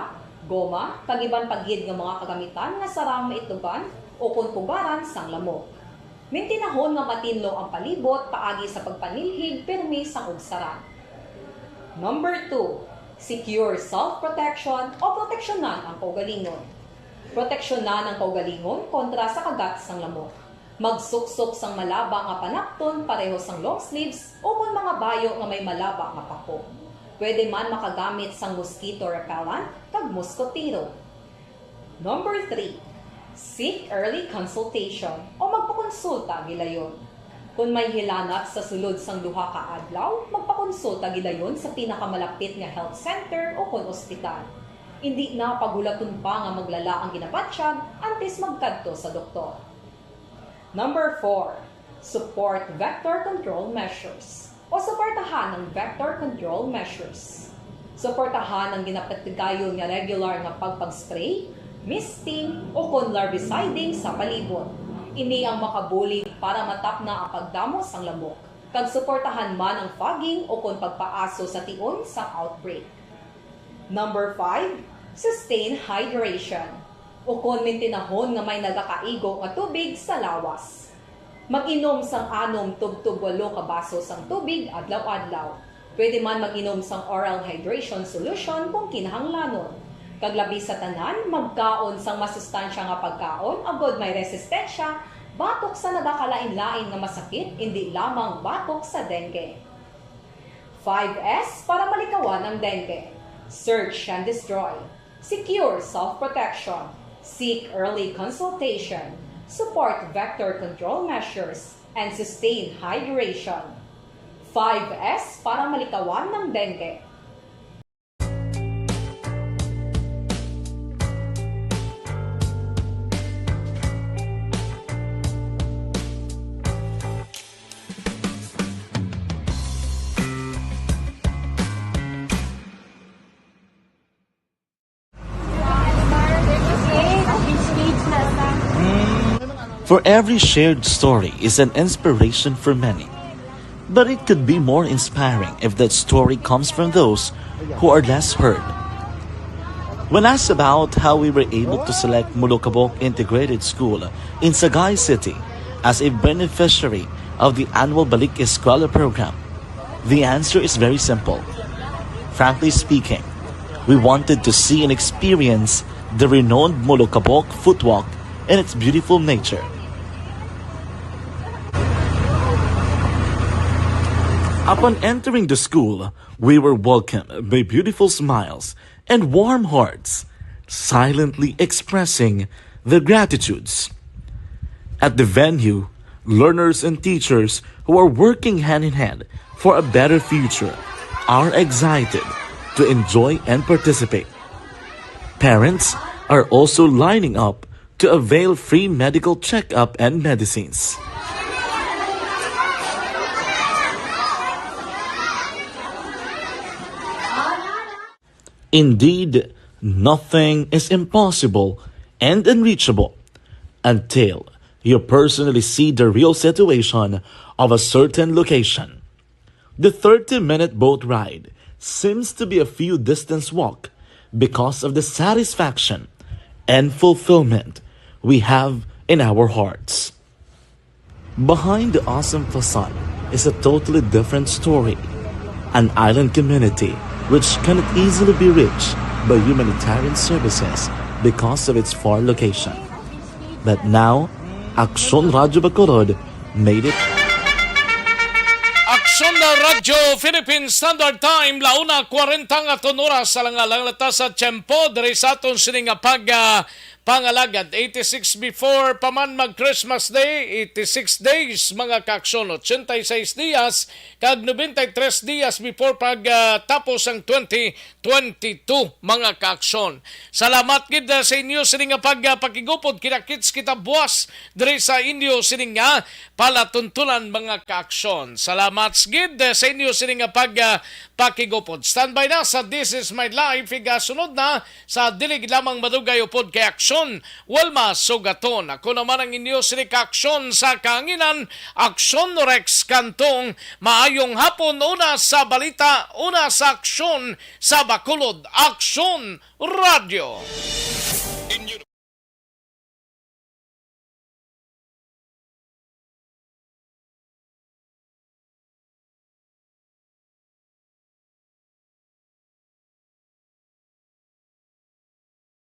goma, kag iban pa gid nga mga kagamitan nga sarang maitlogan ukon pugaran sang lamok. Mintinahon nga matinlo ang palibot paagi sa pagpanilhig pirmi sang ugsaran. Number two, secure self-protection o proteksyonan ang kaugalingon. Proteksyonan ang kaugalingon kontra sa kagat sang lamok. Magsuksok sang malaba nga panapton pareho sang long sleeves ukon mga bayo nga may malaba nga pako. Pwede man makagamit sang mosquito repellent kag moskotero. Number three, seek early consultation o magpakonsulta gilayon. Kon may hilanat sa sulod sang duha ka adlaw, magpakonsulta gilayon sa pinakamalapit nga health center ukon ospital. Indi na paghulaton pa nga maglala ang ginabatyag antes magkadto sa doktor. Number four, support vector control measures o suportahan ang vector control measures. Suportahan ang ginapatigayon nga regular nga pagpag-spray, misting, ukon larviciding sa palibot. Ini ang makabulig para matapna ang pagdamo sang lamok, kag suportahan man ang fogging ukon pagpaaso sa tion sang outbreak. Number five, sustain hydration. Ukon mintinahon nga may nagakaigo nga tubig sa lawas. Mag-inom sang anom tubtob walo ka baso sang tubig adlaw-adlaw. Pwede man mag-inom sang oral hydration solution kung kinahanglanon. Kag labi sa tanan, magkaon sang masustansya nga pagkaon agod may resistensya batok sa nagakalain-lain nga masakit, indi lamang batok sa dengue. Five S para malikawan ang dengue. Search and destroy. Secure self-protection. Seek early consultation. Support vector control measures. And sustain hydration. Five S para malikawan ang dengue. For every shared story is an inspiration for many. But it could be more inspiring if that story comes from those who are less heard. When asked about how we were able to select Molokabok Integrated School in Sagay City as a beneficiary of the annual Balik Eskwela program, the answer is very simple. Frankly speaking, we wanted to see and experience the renowned Molokabok Footwalk and its beautiful nature. Upon entering the school, we were welcomed by beautiful smiles and warm hearts, silently expressing their gratitudes. At the venue, learners and teachers who are working hand in hand for a better future are excited to enjoy and participate. Parents are also lining up to avail free medical checkup and medicines. Indeed, nothing is impossible and unreachable until you personally see the real situation of a certain location. The thirty-minute boat ride seems to be a few distance walk because of the satisfaction and fulfillment we have in our hearts. Behind the awesome facade is a totally different story. An island community which cannot easily be reached by humanitarian services because of its far location. But now, Aksyon Radyo Bacolod made it. Aksyon na Radyo Philippine Standard Time, launa kwarenta nga aton oras sa langalang lata sa tiyempo diri sa aton sini nga pag, ah, pangalagad. Eighty-six before pa man mag Christmas Day, eighty-six days, mga kaaksyon, ochenta y seis dias, kag noventa y tres dias before pag, ah, tapos ang twenty twenty-two, mga kaaksyon. Salamat gid, ah, sa inyo sini nga pag, ah, pakigupod. Kinakits kita buwas diri sa inyo sini nga palatuntunan, mga kaaksyon. Salamat gid, ah, sa inyo sini nga pag, ah, pakigupod. Standby na sa This Is My Life. Igasunod na sa dili gid lamang madugay upod kay Aksyon Wilma Sugaton. Ako naman ang inyo sini kaaksyon sa kahanginan, Aksyon Rex Cantong. Maayong hapon, una sa balita, una sa aksyon sa Bacolod, Aksyon Radyo.